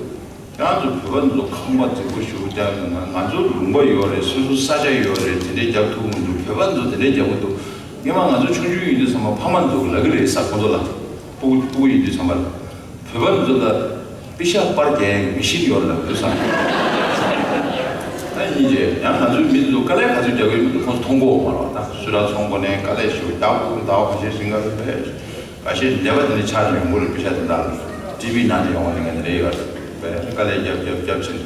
ང་ཚོ་བོད་པ་ཚོ་ཁང་པ་རྫིག་པོ་ཞེ་པོ་རྒྱག་ཡོད་ན། ང་ཚོ་ལུང་པ་ཡོད་རེད། སོ་སོ་ས་ཆ་ཡོད་རེད། དེ་འདྲས་རྒྱབ་ཐུབ་མི་འདུག་བོད་པ་ཚོ་དེ་འདྲས་རྒྱབ་ཀྱི་འདུག་སྔོན་མ་ང་ཚོ་ཆུང་ཆུང་ཡིན་དུས་ཙམ་པ་ཕ་མ་ཚོ་ལབ་ཀྱི་རེད་ས། ཁོ་ཚོ་ལ་ཕྲུ་གུ་ཕྲུ་གུ་ཡིན་དུས་ཙམ་པ་ལ་བོད་པ་ཚོ་ལ་པེ་ཤག་པར་རྒྱག་ཡག་མི་ཤིན་ཡོད་རེད་ལབ་འདུག་བསམ། ད་ཡིན་རྗེས་ཡང་ང་ཚོའི་མི་ཚོ་དཀའ་ལས་ག་ཚོད་རྒྱག་གི་ཡོད་མི་འདུག་ཁོ་ཚོ་མཐོང་གི་ཡོད་མ་རེད་བ། ད་སུ་ར་ཚོང་ཁོ་ནས་དཀའ་ལས་ཞེ་པོ་རྒྱག་དགོས། ཟླ་བ་ཁ་ཤས་ཤིག་ང་ཚོ་བས། ཁ་ཤས་ནད་པ་དེ་འདྲ་ཆགས་ནས་ཡོང་གི་རེད། པེ་ཤག་དེ་འདྲ་ལ་ཊི་བི་ནང་ནས་ཡོང་བ་ནི་ང་ནི་རེད་ཡོད་རེད། དཀའ་ལས་རྒྱབ་རྒྱབ་རྒྱབ་ཕྱིན།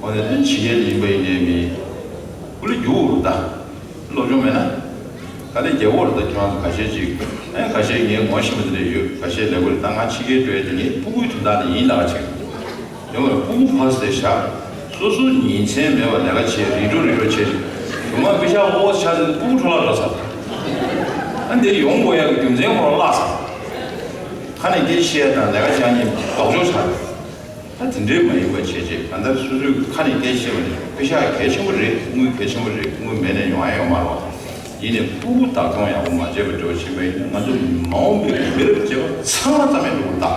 འོ་ན་དེ་ཕྱི་རྒྱལ་ཡིན་པ་ཡིན་ནའི་མི་ཀུ་ལི་རྒྱུག་འུར་ད་སློབ་སྦྱོང་མེད་ན་དཀའ་ལས་རྒྱབ་འོར་ད། ཁྱོད་རང་ཁ་ཤས་ཅིག་ཨེ་ཁ་ཤས་ངའི་ངོ་ཤེས་པ་དེ་འདྲ་ཡོད། ཁ་ཤས་ལས་ཀ་རེད། ད་ང་ཕྱི་རྒྱལ་འགྲོ་ཡ་དེ་ངའི་ཕྲུ་གུའི་དོན་དག་ནི་ཡིན་ལ་ཅིག་ཡོང་བའི་ཕྲུ་གུ་ཕ་སེ་ཤག་སོ་སོ་ཉིན་མཚན་མེད་པར་ལས་ཀ་བྱེད། རིག་འགྲོ་རིག་འགྲོ་བྱེད། དུ་མ་པེ་ཤག་ཨོ་ཤག་དེ་ཕྲུ་གུ་འཕྲོ་བརླག་འགྲོ་ཚར། ཨ་འདིར་ཡོང་དགོས་ཡག་གི་རྒྱུ་མཚན་ཁོ་རང་བརླག་ཚར། ཁ་ནས་སྐད་ཆ་བཤད་དང་ལས་ཀ་བྱ་གཉིས་ལྡོག་ཕྱོགས་ཆགས། ད་དེ་འདྲས་མ་ཡིན་པ་བྱས་རྗེས་གང་ལྟར་སོ་སོའི་ཁ་ནས་སྐད་ཆ་བཤད་པ་ནི་པེ་ཤག་གལ་ཆེན་པོ་རེད། དངུལ་གལ་ཆེན་པོ་རེད། དངུལ་མེད་ནས་ཡོང་ཡ་ཡོད་མ་རེད། ཡིན་ནའི་ཕྲུ་གུ་བདག་སྐྱོང་ཡག་པོ་མ་བྱས་པ་འདྲ་བོ་ཕྱིན་པ་ཡིན་ན་ང་ཚོ་མ་འོངས་པའི་མི་རབས་རྗེས་མ་ཚང་མ་རྩ་མེད་འགྲོ་གི་རེད་ད།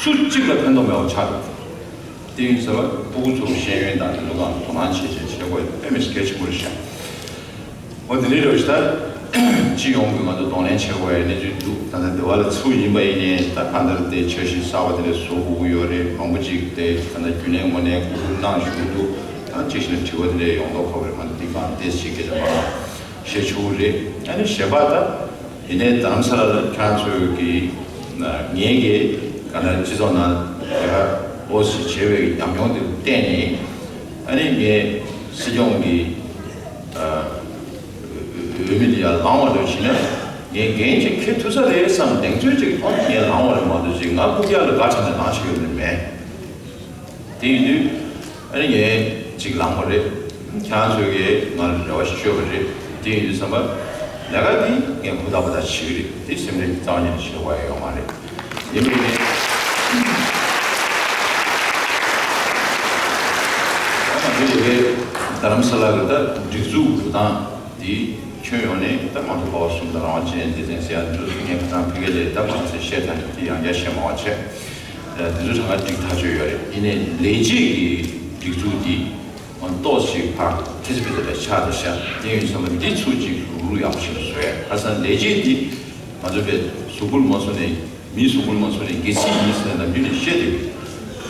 སུ་གཅིག་ལ་ཕན་ཐོགས་མེད་པ་ཆགས་འདུག་དེ་ཡིན་ཟེར་བ་ཕྲུ་གུ་ཚོར་ཤེས་ཡོན་དང་དེ་ཚོ་ལ་དོ་སྣང་བྱེད་བྱེད་བྱེད་དགོས་དཔེ་མི་སྲིད་གལ་ཆེན་པོ་རེད་ཤག་འོ་དེ་འདྲའི་རེད་ཤག་ད་སྤྱི་ཡོངས་ཀྱི་ང་ཚོ་གདོང་ལེན་བྱེད་དགོས་ཡ་གནས་ཚུལ་འདུག་ད་ལྟ་འདི་བ་ལ་ཚུར་ཡིན་པ་ཡིན་ནའི་ད་གང་ལྟར་དེ་འཆར་གཞི་གསར་བ་དེ་འདྲ་བཟོ་དགོས་ཀྱི་ཡོད་རེད། མང་པོ་ཅིག་དེ་ད་ལྟ་རྒྱུན་ལས་ངོས་ནས་གོ་བསྡུར་གནང་བཞིན་འདུག་ད་ཅིག་ཤིན་དྲི་བ་དེ་འདྲ་ཡོང་མདོག་ཁ་པོ་རེད། ང་ཚོ་འདི་གང་ལྟས་ཤིག་སྐད་ཆ་མ་གནང་། བཤད་ཆོག་གི་རེད། ཨ་ནི་གཞན་པ་ད་ཡིན་ནའི་རྡ་རམ་ས་ལ་ལ་ཁྱེད་རང་ཚོའི་གི་ངའི་གི་ག་ན་སྤྱི་ཚོགས་ནང་ལས་ཀ་ཨོ་ཞིག་བྱས་པའི་ཉམས་མྱོང་དེ་བརྟེན་ནས་ཨ་ནི་ངས་སྲིད་སྐྱོང་གི་འོས་མི་དེ་ཡར་ལངས་པ་འདྲ་བྱས་ན་ངས་འགན་ཅིག་འཁྱེར་ཐུབ་ས་རེད་བསམ་གདེང་ཚོད་ཅིག་ཐོག་ནས་ངས་ལངས་པ་རེད་མ་གཏོགས་ཅིག་ང་རྐུབ་བཀྱག་ལ་དགའ་ཆགས་ནས་ལངས་ཤེས་ཡོད་ནི་མེད། དེ་ཡིན་དུས་ཨ་ནི་ངས་ཅིག་ལངས་པ་རེད། ཁྱེད་རང་ཚོས་ཀྱིས་ང་ལ་རེ་བ་ཞིག་བཅོལ་བ་རེད། དེ་ཡིན་དུས་ཙམ་པ་ལས་ཀ་འདི་ངས་ཧུར་ཐག་པ་ཐག་བྱེད་ཀྱི་རེད། དེ་སེམས་ནས་རྩ་བ་ཉིད་ནས་ཞེད་དགོས་ཡ་ཡོད་མ་རེད། ཡིན་པས་ནི་ད་ང་ཚོ་ཡ་གིའི་རྡ་རམ་ས་ལ་གི་ད་སྒྲིག་འཛུགས་འགྲོ་སྟངས་འདི་ཁྱོན་ཡོངས་ནས་ད་ང་ཚོ་འབའ་བ་གསུམ་དང་རང་དབང་ཅན་སྡེ་ཚན་ཟེར་ཡ་འདི་ཚོ་ངས་ཁ་སང་ཕ་གི་ལ་ད་མང་ཚོས་བཤད་ཐལ། དེ་ཡང་བསྐྱར་བཤད་མ་བྱས། དེ་ཚོ་གྲངས་ཀ་འགྲིག་ཐག་ཆོད་ཡོད་རེད། ཡིན་ནའི་ལས་བྱེད་ཀྱི་སྒྲིག་འཛུགས་འདི་ཏོག་ཙམ་ཕར་ཐེ་ཚོམ་དེ་འདྲ་ཆགས་བསྡད་ཤག་དེ་ཡིན་ཙང་འདི་ཚོ་གཅིག་རུག་རུག་ཡག་པོ་ཞིག་བཟོ་ཡ། ཁ་སང་ལས་བྱེད་འདི་ང་ཚོ་པའི་གཟུགས་པོ་ལ་མ་སོང་ནས་མིའི་གཟུགས་པོ་ལ་མ་སོང་ནས་སྒལ་ཚིགས་ཡིན་ཟེར་ནས་ནམ་རྒྱུན་ནས་བཤད་བསྡད་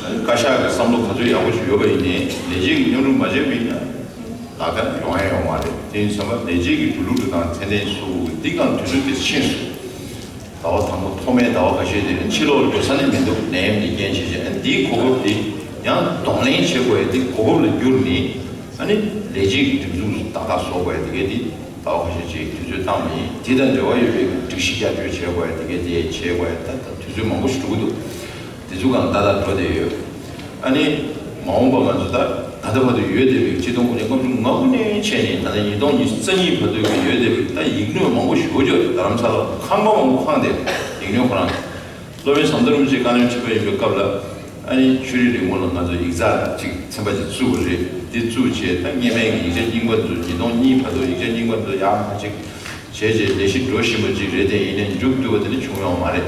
ཡོད། བཀའ་ཤག་གི་བསམ་བློ་ག་ཚོད་ཡག་པོ་ཞིག་ཡོད་པ་ཡིན་ནའི་ལས་བྱེད་ཀྱི་མཉམ་རུབ་མ་བྱས་པ་ཡིན་ན་ལག་བསྟར་ཡོང་ཡ་ཡོད་མ་རེད། དེ་ཡིན་ཙང་ལས་བྱེད་ཀྱི་འགྲོ་ལུགས་འགྲོ་སྟངས་ཚད་ལྡན་བཟོ་དགོས། འདི་གང་དུས་ཚོད་དེ་ཕྱིན་སོང་། ཟླ་བ་དང་པོ་ཐོག་མའི་ཟླ་བ་ཁ་ཤས་དེ་ཕྱི་ལོགས་འགྲོ་ས་ནས་མི་འདུག་ནད་ཡམས་ཀྱི་རྐྱེན་བྱས་བྱས། ཨ་ནི་འདིའི་གོ་སྐབས་འདི་ཡང་གདོང་ལེན་བྱེད་དགོས་ཡ་དེ་གོ་སྐབས་ལ་བསྒྱུར་ནས། ཨ་ནི་ལས་བྱེད་ཀྱི་སྒྲིག་འཛུགས་ཏག་ཏག་བཟོ་དགོས་ཡ་དེ་གས་དེ་ཟླ་བ་ཁ་ཤས་ཅིག་དུས་ཚོད་བཏང་བ་ཡིན། དེ་དང་འབྲེལ་བ་ཡོད་པའི་སྒྲིག་གཞི་བསྐྱར་བཅོས་བྱེད་དགོས་ཡ་དེ་གས་དེ་བྱེད་དགོས་ཡ་ད་ད་དུས་ཚོད་མང་པོ་ཞིག་འགྲོ་གི་འདུག་དེ་ཚོ་གང་ཏག་ཏག་འགྲོ་བསྡད་ཡོད། ཨ་ནི་མ་འོངས་པ་ང་ཚོ་ད་ད་ལྟ་བར་དུ་ཡོད་བསྡད་པའི་ཆིག་སྟོང་དགུ་བརྒྱ་ལྔ་བཅུ་ང་དགུ་ནས་བྱས་ནས་ད་ལྟ་ཉིས་སྟོང་ཉི་ཤུ་རྩ་གཉིས་བར་དུ་གི་ཡོད་བསྡད་པའི་ད་ཡིག་སྣོད་མང་པོ་ཞེ་པོ་ཅིག་རྡ་རམ་ས་ལ་ཁང་པ་མང་པོ་ཁེངས་བསྡད་ཡིག་སྣོད་ཁོ་རང་། སློབ་དཔོན་ཟམ་གདོང་རིན་པོ་ཆེ་བཀའ་བློན་ཁྲི་པ་ཡིན་པའི་སྐབས་ལ་ཨ་ནི་ཆོས་རིག་རིན་གོང་ལ་ང་ཚོ་ཡིག་ཚགས་ཅིག་ཚན་པ་ཅིག་བཙུགས་པ་རེད། དེ་བཙུགས་བྱས་ད་སྔོན་མའི་ཡིག་ཆ་རྙིང་པ་ཚོ་ཉིས་སྟོང་གཉིས་བར་དུ་ཡིག་ཆ་རྙིང་པ་ཚོ་ཡར་མར་ཅིག་བྱས་རྗེས་ལས་གཞི་འགྲོ་བཞིན་པ་ཅིག་རེད། དེ་ཡིན་ནའི་མཇུག་བསྡུ་བ་དེ་ནི་བྱུང་ཡོད་མ་རེད།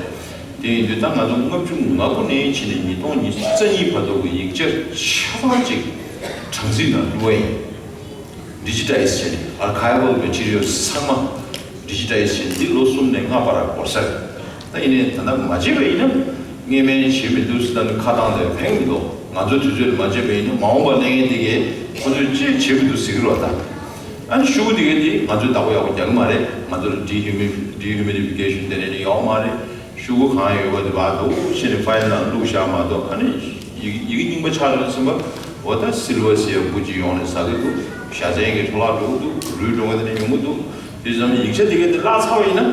དེ་ཡིན་དུས་ད་ང་ཚོ་ལྔ་བཅུ་ང་དགུ་ནས་ཕྱིན་ནས་ཉིས་སྟོང་ཉི་ཤུ་རྩ་གཉིས་བར་དུ་གི་ཡིག་ཆ་ཆ་ཚང་ཅིག་གྲངས་རྩིས་ནང་བླུགས་པ་ཡིན། ཌི་ཇི་ཊའི་ཛི་བྱས་ནས་ཨར་ཁའི་ཝལ་མེ་ཊི་རི་ཡལ་ཚང་མ་ཌི་ཇི་ཊའི་ཛི་བྱས་ནས་འདི་ལོ་གསུམ་ནས་ལྔ་བར་འགོར་ས་རེད། ད་ཡིན་ནའི་ད་ལྟ་མ་བྱས་པ་ཡིན་ན་སྔོན་མའི་བྱས་མི་འདུག་ཟེར་ད་ནི་ཁ་བཏང་ལས་ཕན་མི་འདུག་ང་ཚོ་དུས་ཚོད་ལ་མ་བྱས་པ་ཡིན་ན་མ་འོངས་པ་གནས་མཁན་དེ་གས་ཁོ་ཚོས་ཅི་བྱེད་མི་འདུག་ཟེར་གི་རེད་བ། ད་ཨ་ནི་ཤུ་གུ་དེ་གས་དེ་ང་ཚོས་བདག་པོ་ཡག་པོ་རྒྱག་གི་མ་རེད། ང་ཚོ་ལ་ཌི་ཧིའུ་མི་ཌི་ཧིའུ་མི་ཌི་ཕི་ཀེ་ཤན་དེ་འདྲ་ནི་ཡོད་མ་རེད། ཤུ་གུ་གང་ཡོད་པ་དེ་བར་དུ་ཕྱིན་ནས་ཕའི་ལ་ནང་བླུགས་བཞག་མ་གཏོགས། ཨ་ནི་ཡི་ཡི་གེ་རྙིང་པ་ཆགས་ཡོད་ཟིན་པ། འོ་ད་སིལ་ཝར་ཟེར་ཡ་བུ་གཅིག་ཡོང་ནས་ཟ་གི་འདུག་ཞ་ཚན་གྱི་འཕྲོ་བརླག་འགྲོ་གི་འདུག་རུལ་འགྲོ་གི་དེ་འདྲ་ཡོང་གི་འདུག་དེ་ཙམ་ཡིག་ཆ་དེ་གས་དེ་བརླག་ཚར་བ་ཡིན་ན།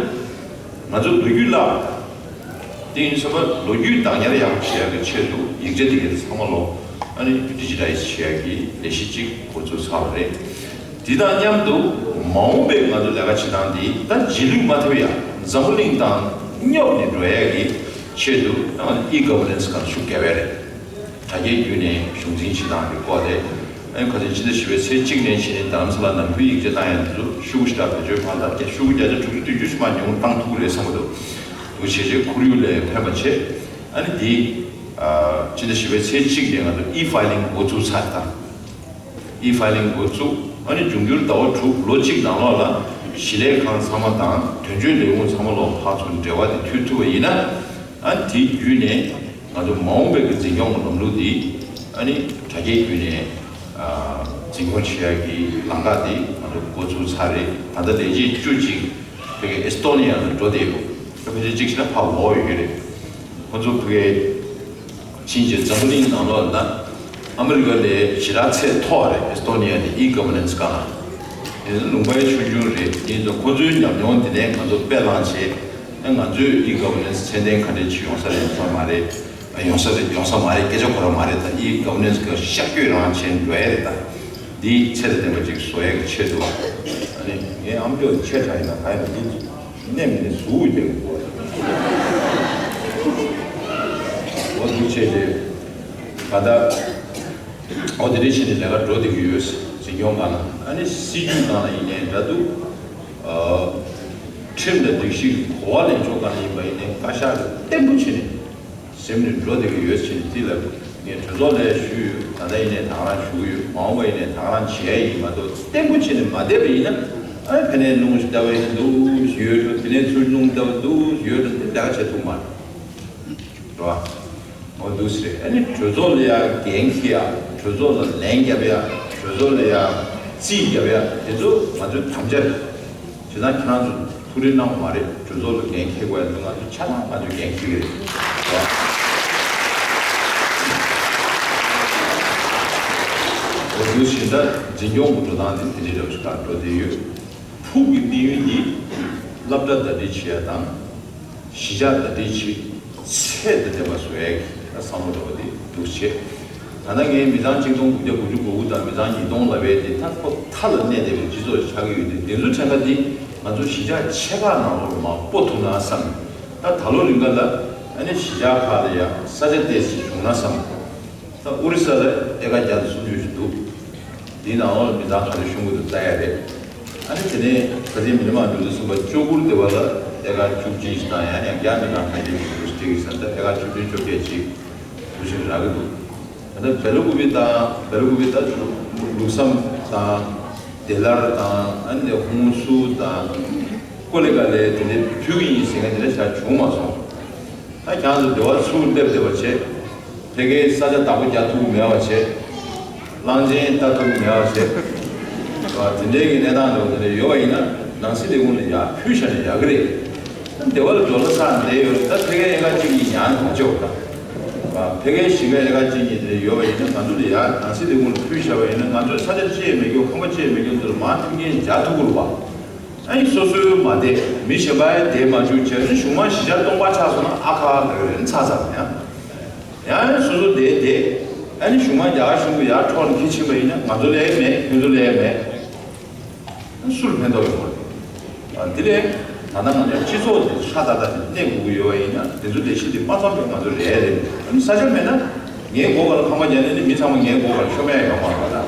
ང་ཚོ་ལོ་རྒྱུས་བརླག་དེ་ཡིན་ཟིན་པ་ལོ་རྒྱུས་བདག་ཉར་ཡག་པོ་བྱེད་ཡག་གི་ཆེད་དུ་ཡིག་ཆ་དེ་གས་དེ་ཚང་མ་ལོ་ཨ་ནི་ཌི་ཇི་ཊའི་ཛི་བྱེད་ཡག་གི་ལས་གཞི་གཅིག་འགོ་བཙུགས་ཚར་བ་རེད། དེ་དང་མཉམ་དུ་མ་འོངས་པའི་ང་ཚོ་ལས་ཀ་བྱེད་སྟངས་འདི་ད་རྗེས་ལུས་མ་ཐེབས་ཡ། འཛམ་བུ་གླིང་དང་སྙོབ་ནས་འགྲོ་ཡ་གི་ཆེད་དུ་ཨི་གོ་ཝར་ནན་སི་སྒང་ཤུགས་རྒྱབ་ཡ་རེད། དྲ་རྒྱའི་བརྒྱུད་ནས་གཞུང་འཛིན་བྱེད་སྟངས་ཀྱི་སྐོར་དེ་ཨ་ཁ་སང་ཕྱི་ཟླ་བཞི་པའི་ཚེས་གཅིག་ནས་བྱས་ནས་རྡ་རམ་ས་ལ་ནང་ཁུལ་ཡིག་ཆ་བཏང་ཡ་འདི་ཚོ་ཤུ་གུ་ཞེ་དྲག་བེད་སྤྱོད་ཕར་ལ་ཤུ་གུ་བརྒྱ་ཆ་དྲུག་ཅུ་བདུན་ཅུ་ཞིག་མར་ཉུང་བཏང་ཐུབ་ཀྱི་རེད་བསམ་གྱི་འདུག་འདུག་བྱས་རྗེས་ཁོར་ཡུག་ལ་ཕན་པ་བྱེད། ཨ་ནི་འདི་ཨ་ཕྱི་ཟླ་བཞི་པའི་ཚེས་གཅིག་ནས་ང་ཚོ་ཨི་ཕའི་ལིང་འགོ་བཙུགས་ཚར་དང་། ཨི་ཕའི་ལིང་འགོ་བཙུགས། ཨ་ནི་འབྱུང་འགྱུར་ཟླ་བ་དྲུག་ལོ་གཅིག་ནང་ལོགས་ལ་གཞིས་ལས་ཁང་ཚང་མ་དང་དོན་གཅོད་ལས་ཁུངས་ཚང་མ་ལོག་ཕར་ཚུར་འབྲེལ་བ་དེ་མཐུད་ཐུབ་པ་ཡིན་ན། ཨ་ནི་དེ་བརྒྱུད་ནས་ང་ཚོ་མ་འོངས་པའི་གི་འཛིན་སྐྱོང་གི་ལམ་ལུགས་འདི་ཨ་ནི་དྲ་རྒྱའི་བརྒྱུད་ནས་ཨ་འཛིན་སྐྱོང་བྱེད་ཡག་གི་ལམ་ཁ་འདི་ང་ཚོ་འགོ་བཙུགས་ཚར་རེད། ད་ལྟ་ལས་བྱེད་བཅུ་གཅིག་ཕ་གི་ཨེ་སི་ཏོ་ནི་ཡ་ལ་འགྲོ་བསྡད་ཡོད། ཕལ་ཆེར་གཅིག་བྱས་ན་ཕར་ལོག་ཡོད་ཀྱི་རེད། ཁོ་ཚོ་ཕ་གི་ཕྱིན་རྗེས་འཛམ་བུ་གླིང་ནང་ལོགས་ན་ཨ་མི་རི་ཀ་ལས་ཞེ་དྲག་ཚད་མཐོ་བ་རེད། ཨེ་སི་ཏོ་ནི་ཡ་དེ་ཨི་གོ་ཝར་ནན་སི་སྒང་ལ། དེ་ནི་ལུང་པའི་ཆུང་ཆུང་རེད། དེ་ཡིན་ཙང་ཁོ་ཚོའི་ཉམས་མྱོང་དེ་ནས་ང་ཚོ་དཔེ་བླངས་བྱས། ཨ་ང་ཚོས་ཨི་གོ་ཝར་ནན་སི་ཚད་ལྡན་ག་འདྲས་ཅིག་ཡོང་ས་རེད་ཡོང་ས་མ་རེད། ཨ་ཡོང་ས་རེད་ཡོང་ས་མ་རེད་སྐད་ཆ་གོ་ར་མ་རེད། ད་ཨི་གོ་ཝར་ནན་སི་གི་ཤར་བསྐྱོད་རང་བྱས་འགྲོ་ཡ་རེད། ད་འདི་ཚད་དང་ལྡན་པ་ཅིག་བཟོ་ཡ་གི་ཆེད་དུ་ཨ་ནི་ངའི་ཨ་མཆོག་ཆེ་དྲགས་ཡིན་ན་ག་ཡིན་ན་འདི་གནས་མི་ནས་ཟུག་རྒྱག་གི་འདུག་འོ་འདུག་བྱས་རྗེས་ད་ལྟ་འོ་དེ་འདྲའི་ཆེད་ནས་ལས་ཀ་འགྲོ་བསྡད་ཀྱི་ཡོད། འཛིན་སྐྱོང་སྒང་ལ་ཨ་ནི་སྲིད་ཇུས་སྒང་ལ་ཡིན་ནའི་འདྲ་འདུག་ཨ་ཁྲིམས་དང་སྒྲིག་གཞི་གི་གོ་བ་ལེན་ཕྱོགས་སྒང་ལ་ཡིན་པ་ཡིན་ནའི་བཀའ་ཤག་གི་བརྟན་པོ་བྱས་ནས་ཟིན་ནས་འགྲོ་བསྡད་ཀྱི་ཡོད་ཕྱིན་དེ་ལ་ངས་གྲོས་ཚོགས་ལ་ཞུས་ཡོད། ད་ལྟ་ཡིན་ནའི་དང་རང་ཞུ་གི་ཡོད། མ་འོངས་པ་ཡིན་ནའི་དང་རང་བྱེད་ཡ་ཡིན་མ་གཏོགས་བརྟན་པོ་བྱས་ནས་མ་བསྡད་པ་ཡིན་ན་ཨ་ཕ་ནས་སྣུམ་ཞིག་ལྟ་བ་ཡིན་འདུག་ཡོད་འགྲོ། དེ་ནས་ཚུར་སྣུམ་ལྟ་བ་འདུག་ཡོད་འགྲོ། འདི་ལས་ཀ་བྱེད་ཐུབ་མ་རེད། རེད་བ། འོ་འདུག་སེ་རེད། ཨ་ནི་གྲོས་ཚོགས་ལ་ཡ་འགན་འཁྱེར་ཡ། གྲོས་ཚོགས་ལ་ལན་རྒྱབ་ཡ། གྲོས་ཚོགས་ལ་ཡ་རྩིས་རྒྱབ་ཡ་དེ་ཚོ་ང་ཚོའི་དམ་བཅའ་རེད། བྱས་ཙང་ཁྱེད་རང་ཚོ་ཐུགས་རེ་གནང་བ་མ་རེད། གྲོས་ཚོགས་ལ་འགན་འཁྱེར་དགོས་ཡ་འདུག་ང་ཚོ་ཆ་ཚང་ང་ཚོས་འགན་འཁྱེར་གྱི་རེད། འོ་འདུག་སེ་ད་འཛིན་སྐྱོང་གི་འགྲོ་སྟངས་དེ་དེ་འདྲའི་འདྲ་བོ་ཞིག་ག་འགྲོ་བསྡད་ཡོད། ཕུགས་ཀྱི་དམིགས་ཡུལ་འདི་སློབ་གྲྭ་ཟླ་སྒྲིལ་བྱེད་ཡ་དང་། གཞིས་ཆགས་ཟླ་སྒྲིལ་བྱེད་ཚད་དང་ལྡན་པ་བཟོ་ཡ་གི་བསམ་བློ་འདྲ་བོ་དེ་འདུག་བྱས། ད་ལྟ་ངས་མི་ཚང་ཆིག་སྟོང་དགུ་བརྒྱ་དགུ་བཅུ་གོ་དགུ་དང་མི་ཚང་ཉིས་སྟོང་ལབ་པའི་དེ་ད་ཁོ་མཐའ་ལ་གནས་བསྡད་པའི་སྤྱི་ཚོགས་ཆགས་ཀྱི་ཡོད་དུས། དེ་ཚོ་གྲངས་ཀ་འདི་ང་ཚོ་གཞིས་ཆགས་ཆེ་ཁག་ནང་ལོགས་ལ་མར་སྤོ་ཐུབ་ན་བསམ། ད་ད་ལོ་རིང་ག་ལ་ཨ་ནི་གཞིས་ཆགས་ཁག་ལ་ཡང་ས་ཆ་ཏོག་ཙམ་བྱུང་ན་བསམ། ད་ཨོ་རི་ས་ལ་ཨེ་ཀར་བརྒྱ་དང་སུམ་ཅུ་ཞིག་འདུག། འདིའི་ནང་ལོགས་ལ་མི་ཚང་ག་ཚོད་ཤོང་གི་འདུག་ལྟ་ཡ་རེད། ཨ་ནི་དེ་ནས་ཁ་སང་མི་ནི་མང་འགྲོ་དུས་གསུམ་པ་ལྕོག་གུར་དེ་བ་ལ་ཨེ་ཀར་བཅུ་གཅིག་ཞིག་དང་། ཡང་ཡང་བསྐྱར་མི་ཚང་ཁ་ཤས་ཤིག་འདུག་སྟེ་གི་ས་ད་ཨེ་ཀར་བཅུ་བདུན་བཅོ་བརྒྱད་ཅིག་འདུག་ཞིག་རག་གི་འདུག། ད་ལྟ་བེ་ལ་ཀུ་པི་དང་། བེ་ལ་ཀུ་པི་ད་ལུགས་བསམ་དང་། བདེ་སླར་དང་། ཨ་ནི་ཧུང་སུ་དང་། ཀོ་ལེ་ག་ལེ་དེ་འདྲའི་ཕུལ་གི་ཡིན་ཟེར་མཁན་དེ་འདྲ་ཞིག་བྱུང་མ་སོང་། ད་ཁྱེད་ཚོ་འདི་བ་ཚུར་སླེབས་བསྡད་པ་བྱས། ཕ་གིའི་ས་ཆ་བདག་པོ་རྒྱག་ཐུབ་ཀྱི་མེད་པ་བྱས། གླང་ཆེན་ལྟ་ཐུབ་ཀྱི་མེད་པ་བྱས། དེ་འདྲའི་གི་གནས་སྟངས་འདྲ་བོ་དེ་འདྲ་ཡོད་པ་ཡིན་ན། ནང་སྲིད་ལས་ཁུངས་ལ་ཡར་ཕུལ་བཞག་ན་ཡག་གི་རེད། ད་སྡེ་བ་ལ་འགྲོ་ལ་ཚར་བསྡད་ཡོད་རེད། ད་ཕ་གིའི་ཨེ་ཀར་གཅིག་གཉིས་ཉར་ནས་མ་བྱེད་པ་དང་། ཕ་གིའི་གཞིས་ཀ་ཨེ་ཀར་གཅིག་གཉིས་དེ་འདྲ་ཡོད་པ་ཡིན་ན། ང་ཚོ་ལ་ཡར་ནང་སྲིད་ལས་ཁུངས་ལ་ཕུལ་བཞག་པ་ཡིན་ན། ང་ཚོའི་ས་ཆ་ཅི་ཡང་མེད་རྒྱུ། ཁང་པ་ཅི་ཡང་མེད་རྒྱུ་འདི་ལ་མར་མཐུན་རྐྱེན་སྦྱར་ཐུབ་ཀྱི་རེད་པ། ཨ་ནི་སོ་སོའི་མ་བསྡད། མི་གཞན་པ་ཡང་བསྡད་མ་བཅུག་བྱས་ནས། གཞུང་མང་གཞིས་ཆགས་སྟོང་པ་ཆགས་སོང་ན་ཨ་ཁ་ལབ་ཡོད་རེད། ཚར་ཚར་ཡང་། ཡང་སོ་སོ་བསྡད་བསྡད། ཨ་ནི་གཞུང་མང་རྒྱ་གར་གཞུང་གི་ཡར་འཕྲོག་ནས་འཁྱེར་ཕྱིན་པ་ཡིན་ན། ང་ཚོ་ལ་ཡང་མེད། ཁྱོད་ཚོ་ལ་ཡང་མེད། ཨ་ནི་སུ་ལ་ཕན་ཐོགས་ཡོད་མ་རེད། ཨ། དེ་ལས་ད་ལྟ་ང་ཚོའི་སྤྱི་ཚོགས་དེ་ཧྲ་ཏག་ཏག་ཅིག་གནས་དགོས་ཀྱི་ཡོད་པ་ཡིན་ན། དེ་ཚོ་ལས་གཞི་དེ་མ་ཚང་པའི་ང་ཚོ་རེད་རེད། ཨ་ནི་ས་ཆ་མེད་ན། ངའི་སྒོ་ཁ་ལ་ཁང་པ་བརྒྱབ་ནས་ནི་མི་ཚང་མ་ངའི་སྒོ་ཁ་ལ་ཤོར་མཁན་ཡོད་མ་རེད་པ། ད་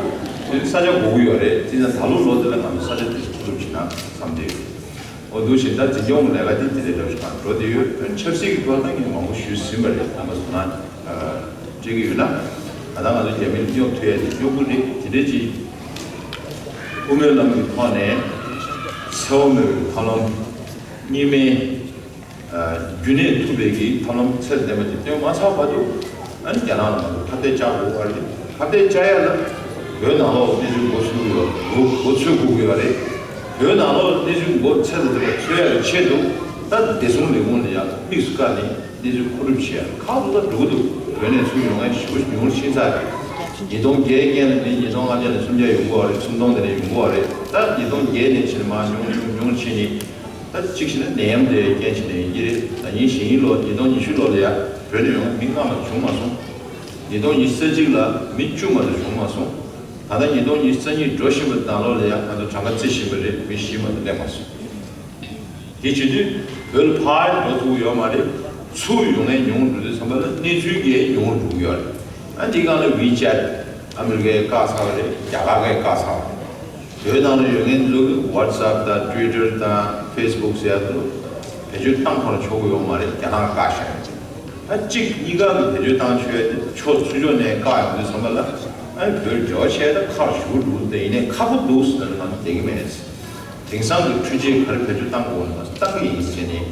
དེ་ས་ཆ་དགོས་ཀྱི་ཡོད་རེད། དེ་ནས་ད་ལོ་ལོ་དེ་ལ་ང་ཚོ་ས་ཆ་དེ་ཚོ་མཁོ་སྒྲུབ་བྱེད་ན་བསམ་བསྡད་ཡོད། འོ་འདུག་བྱས། ད་འཛིན་སྐྱོང་གི་ལས་ཀ་དེ་དེ་ལས་འདྲ་བོ་ཞིག་འགྲོ་བསྡད་ཡོད། ཆབ་སྲིད་ཀྱི་ཐོག་ལ་ངས་མང་པོ་ཞུས་ཟིན་པ་རེད། རྣམ་པ་ཚོ་ནང་སྤྲད་ཀྱི་ཡོད་ན། ད་ལྟ་ང་ཚོ་རྒྱ་མིར་སྙོབ་ཐུབ་ཡ་དེ་སྙོབ་དགོས་རེད། དེ་འདྲ་ཅིག་དབུ་མའི་ལམ་གྱི་ཐོག་ནས་གསལ་བོ་མེད་པའི་ཐབས་ལམ། གཉིས་སྨན། རྒྱུན་གནས་ཐུབ་པའི་གི་ཐབས་ལམ་ཚད་ལྡན་པ་ཅིག་སྟོན་མ་ཚར་བར་དུ། ཨ་ནི་རྒྱ་ནག་ལ་ང་ཚོ་ཁ་གཏད་གཅོག་དགོས་པ་རེད། ཁ་གཏད་གཅོག་ཡ་ལ་བོད་ནང་ལོགས་གནས་ཚུལ་མགོ་ཚོད་དགོས་ཡོད། མགོ་མགོ་ཚོད་དགོས་ཀྱི་ཡོད་རེད། བོད་ནང་ལོགས་གནས་ཚུལ་མགོ་ཚད་ལ་ཚད་པ་ཚོད་ཡ་གི་ཆེད་དུ། ད་བདེ་སྲུང་ལས་ཁུངས་ལ་ཡང་དམིགས་སུ་བཀར་ནས་གནས་ཚུལ་མཁོ་སྒྲུབ་བྱེད་ཡ་ཁག་པོ་ད་འགྲོ་གི་འདུག། བོད་ནས་ཚུར་ཡོང་མཁན་ཞེ་པོ་ཉུང་རུ་ཕྱིན་ཚར་རེད། ཉིས་སྟོང་བརྒྱད་སྔོན་ལ་ནི་ཉིས་སྟོང་ལྔ་བརྒྱ་ནས་སུམ་བརྒྱ་ཡོང་གི་ཡོད་རེད། སུམ་སྟོང་དེ་ནས་ཡོང་གི་ཡོད་རེད། ད་ཉིས་སྟོང་བརྒྱད་ནས་ཕྱིན་ནས་མར་ཉུང་ཉུང་ཉུང་ཕྱིན་ནས། ད་གཅིག་བྱས་ན་ནད་ཡམས་དེ་རྐྱེན་བྱས་ནས་ཡིན་གྱི་རེད། ད་ཉིན་གཞེས་ནིང་ལོ་ཉིས་སྟོང་ཉི་ཤུ་ལོ་ལ་ཡ་བོད་ནས་ཡོང་མི་སྔར་ལ་བྱུང་མ་སོང་། ཉིས་སྟོང་ཉི་ཤུ་རྩ་གཅིག་ལ་མི་བཅུ་མ་གཏོགས་བྱུང་མ་སོང་། ད་ལྟ་ཉིས་སྟོང་ཉི་ཤུ་རྩ་གཉིས་འགྲོ་བཞིན་པ་དང་ལོ་ལ་ཡ་ང་ཚོ་གྲངས་ཀ་བརྩི་བཞིན་པ་རེད། མི་བཞི་མ་གཏོགས་སླེབས་མ་སོང་། དེ་བྱེད་དུས་བོད་ལ་ཕར་འགྲོ་ཐུབ་ཡོད་མ་རེད། ཚུར་ཡོང་མཁན་ཉུང་རུ་འགྲོ་དུས་ཙམ་པ་ལ་གནས་ཚུལ་གྱི་ཉུང་རུ་འགྲོ་གི་ཡོད་རེད། ཨ་འདི་སྒང་ལ་ཝི་ཅེཊ་ཨ་མི་རི་ཀས་བཀག་ཚར་བ་རེད། རྒྱ་གར་གས་བཀག་ཚར་བ་རེད། བོད་ནང་ལ་ཡོད་མཁན་ཚོ་གིས་ཝཊ་སེབ་དང་ཊུ་ཝི་ཊར་དང་ཕེ་སི་བུག་ཟེར་ཡ་དེ་བེད་སྤྱོད་བཏང་ཁོ་རང་ཆོག་གི་ཡོད་མ་རེད། རྒྱ་ནག་བཀག་བཞག་ཡོད། ད་གཅིག་གཉིས་ཀ་གི་བེད་སྤྱོད་བཏང་ཆོག་ཡ་དེ་ཕྱོགས་ཚུར་ཕྱོགས་ནས་བཀག་ཡོང་དུས་ཙམ་པ་ལ། ཨ་བོད་འབྲེལ་བ་བྱས་ད་ཁག་ཞུ་འདུག། དེ་ཡིན་ནའི་ཁག་པོ་འདུག་ཟེར་ན་ང་ཚོ་བསྡད་ཀྱི་མེད། དེང་སང་གི་འཕྲུལ་ཆས་ག་རེ་བེད་སྤྱོད་བཏང་དགོས་ན་ང་ཚོ་བཏང་གི་ཡིན་ཟེར་ནས།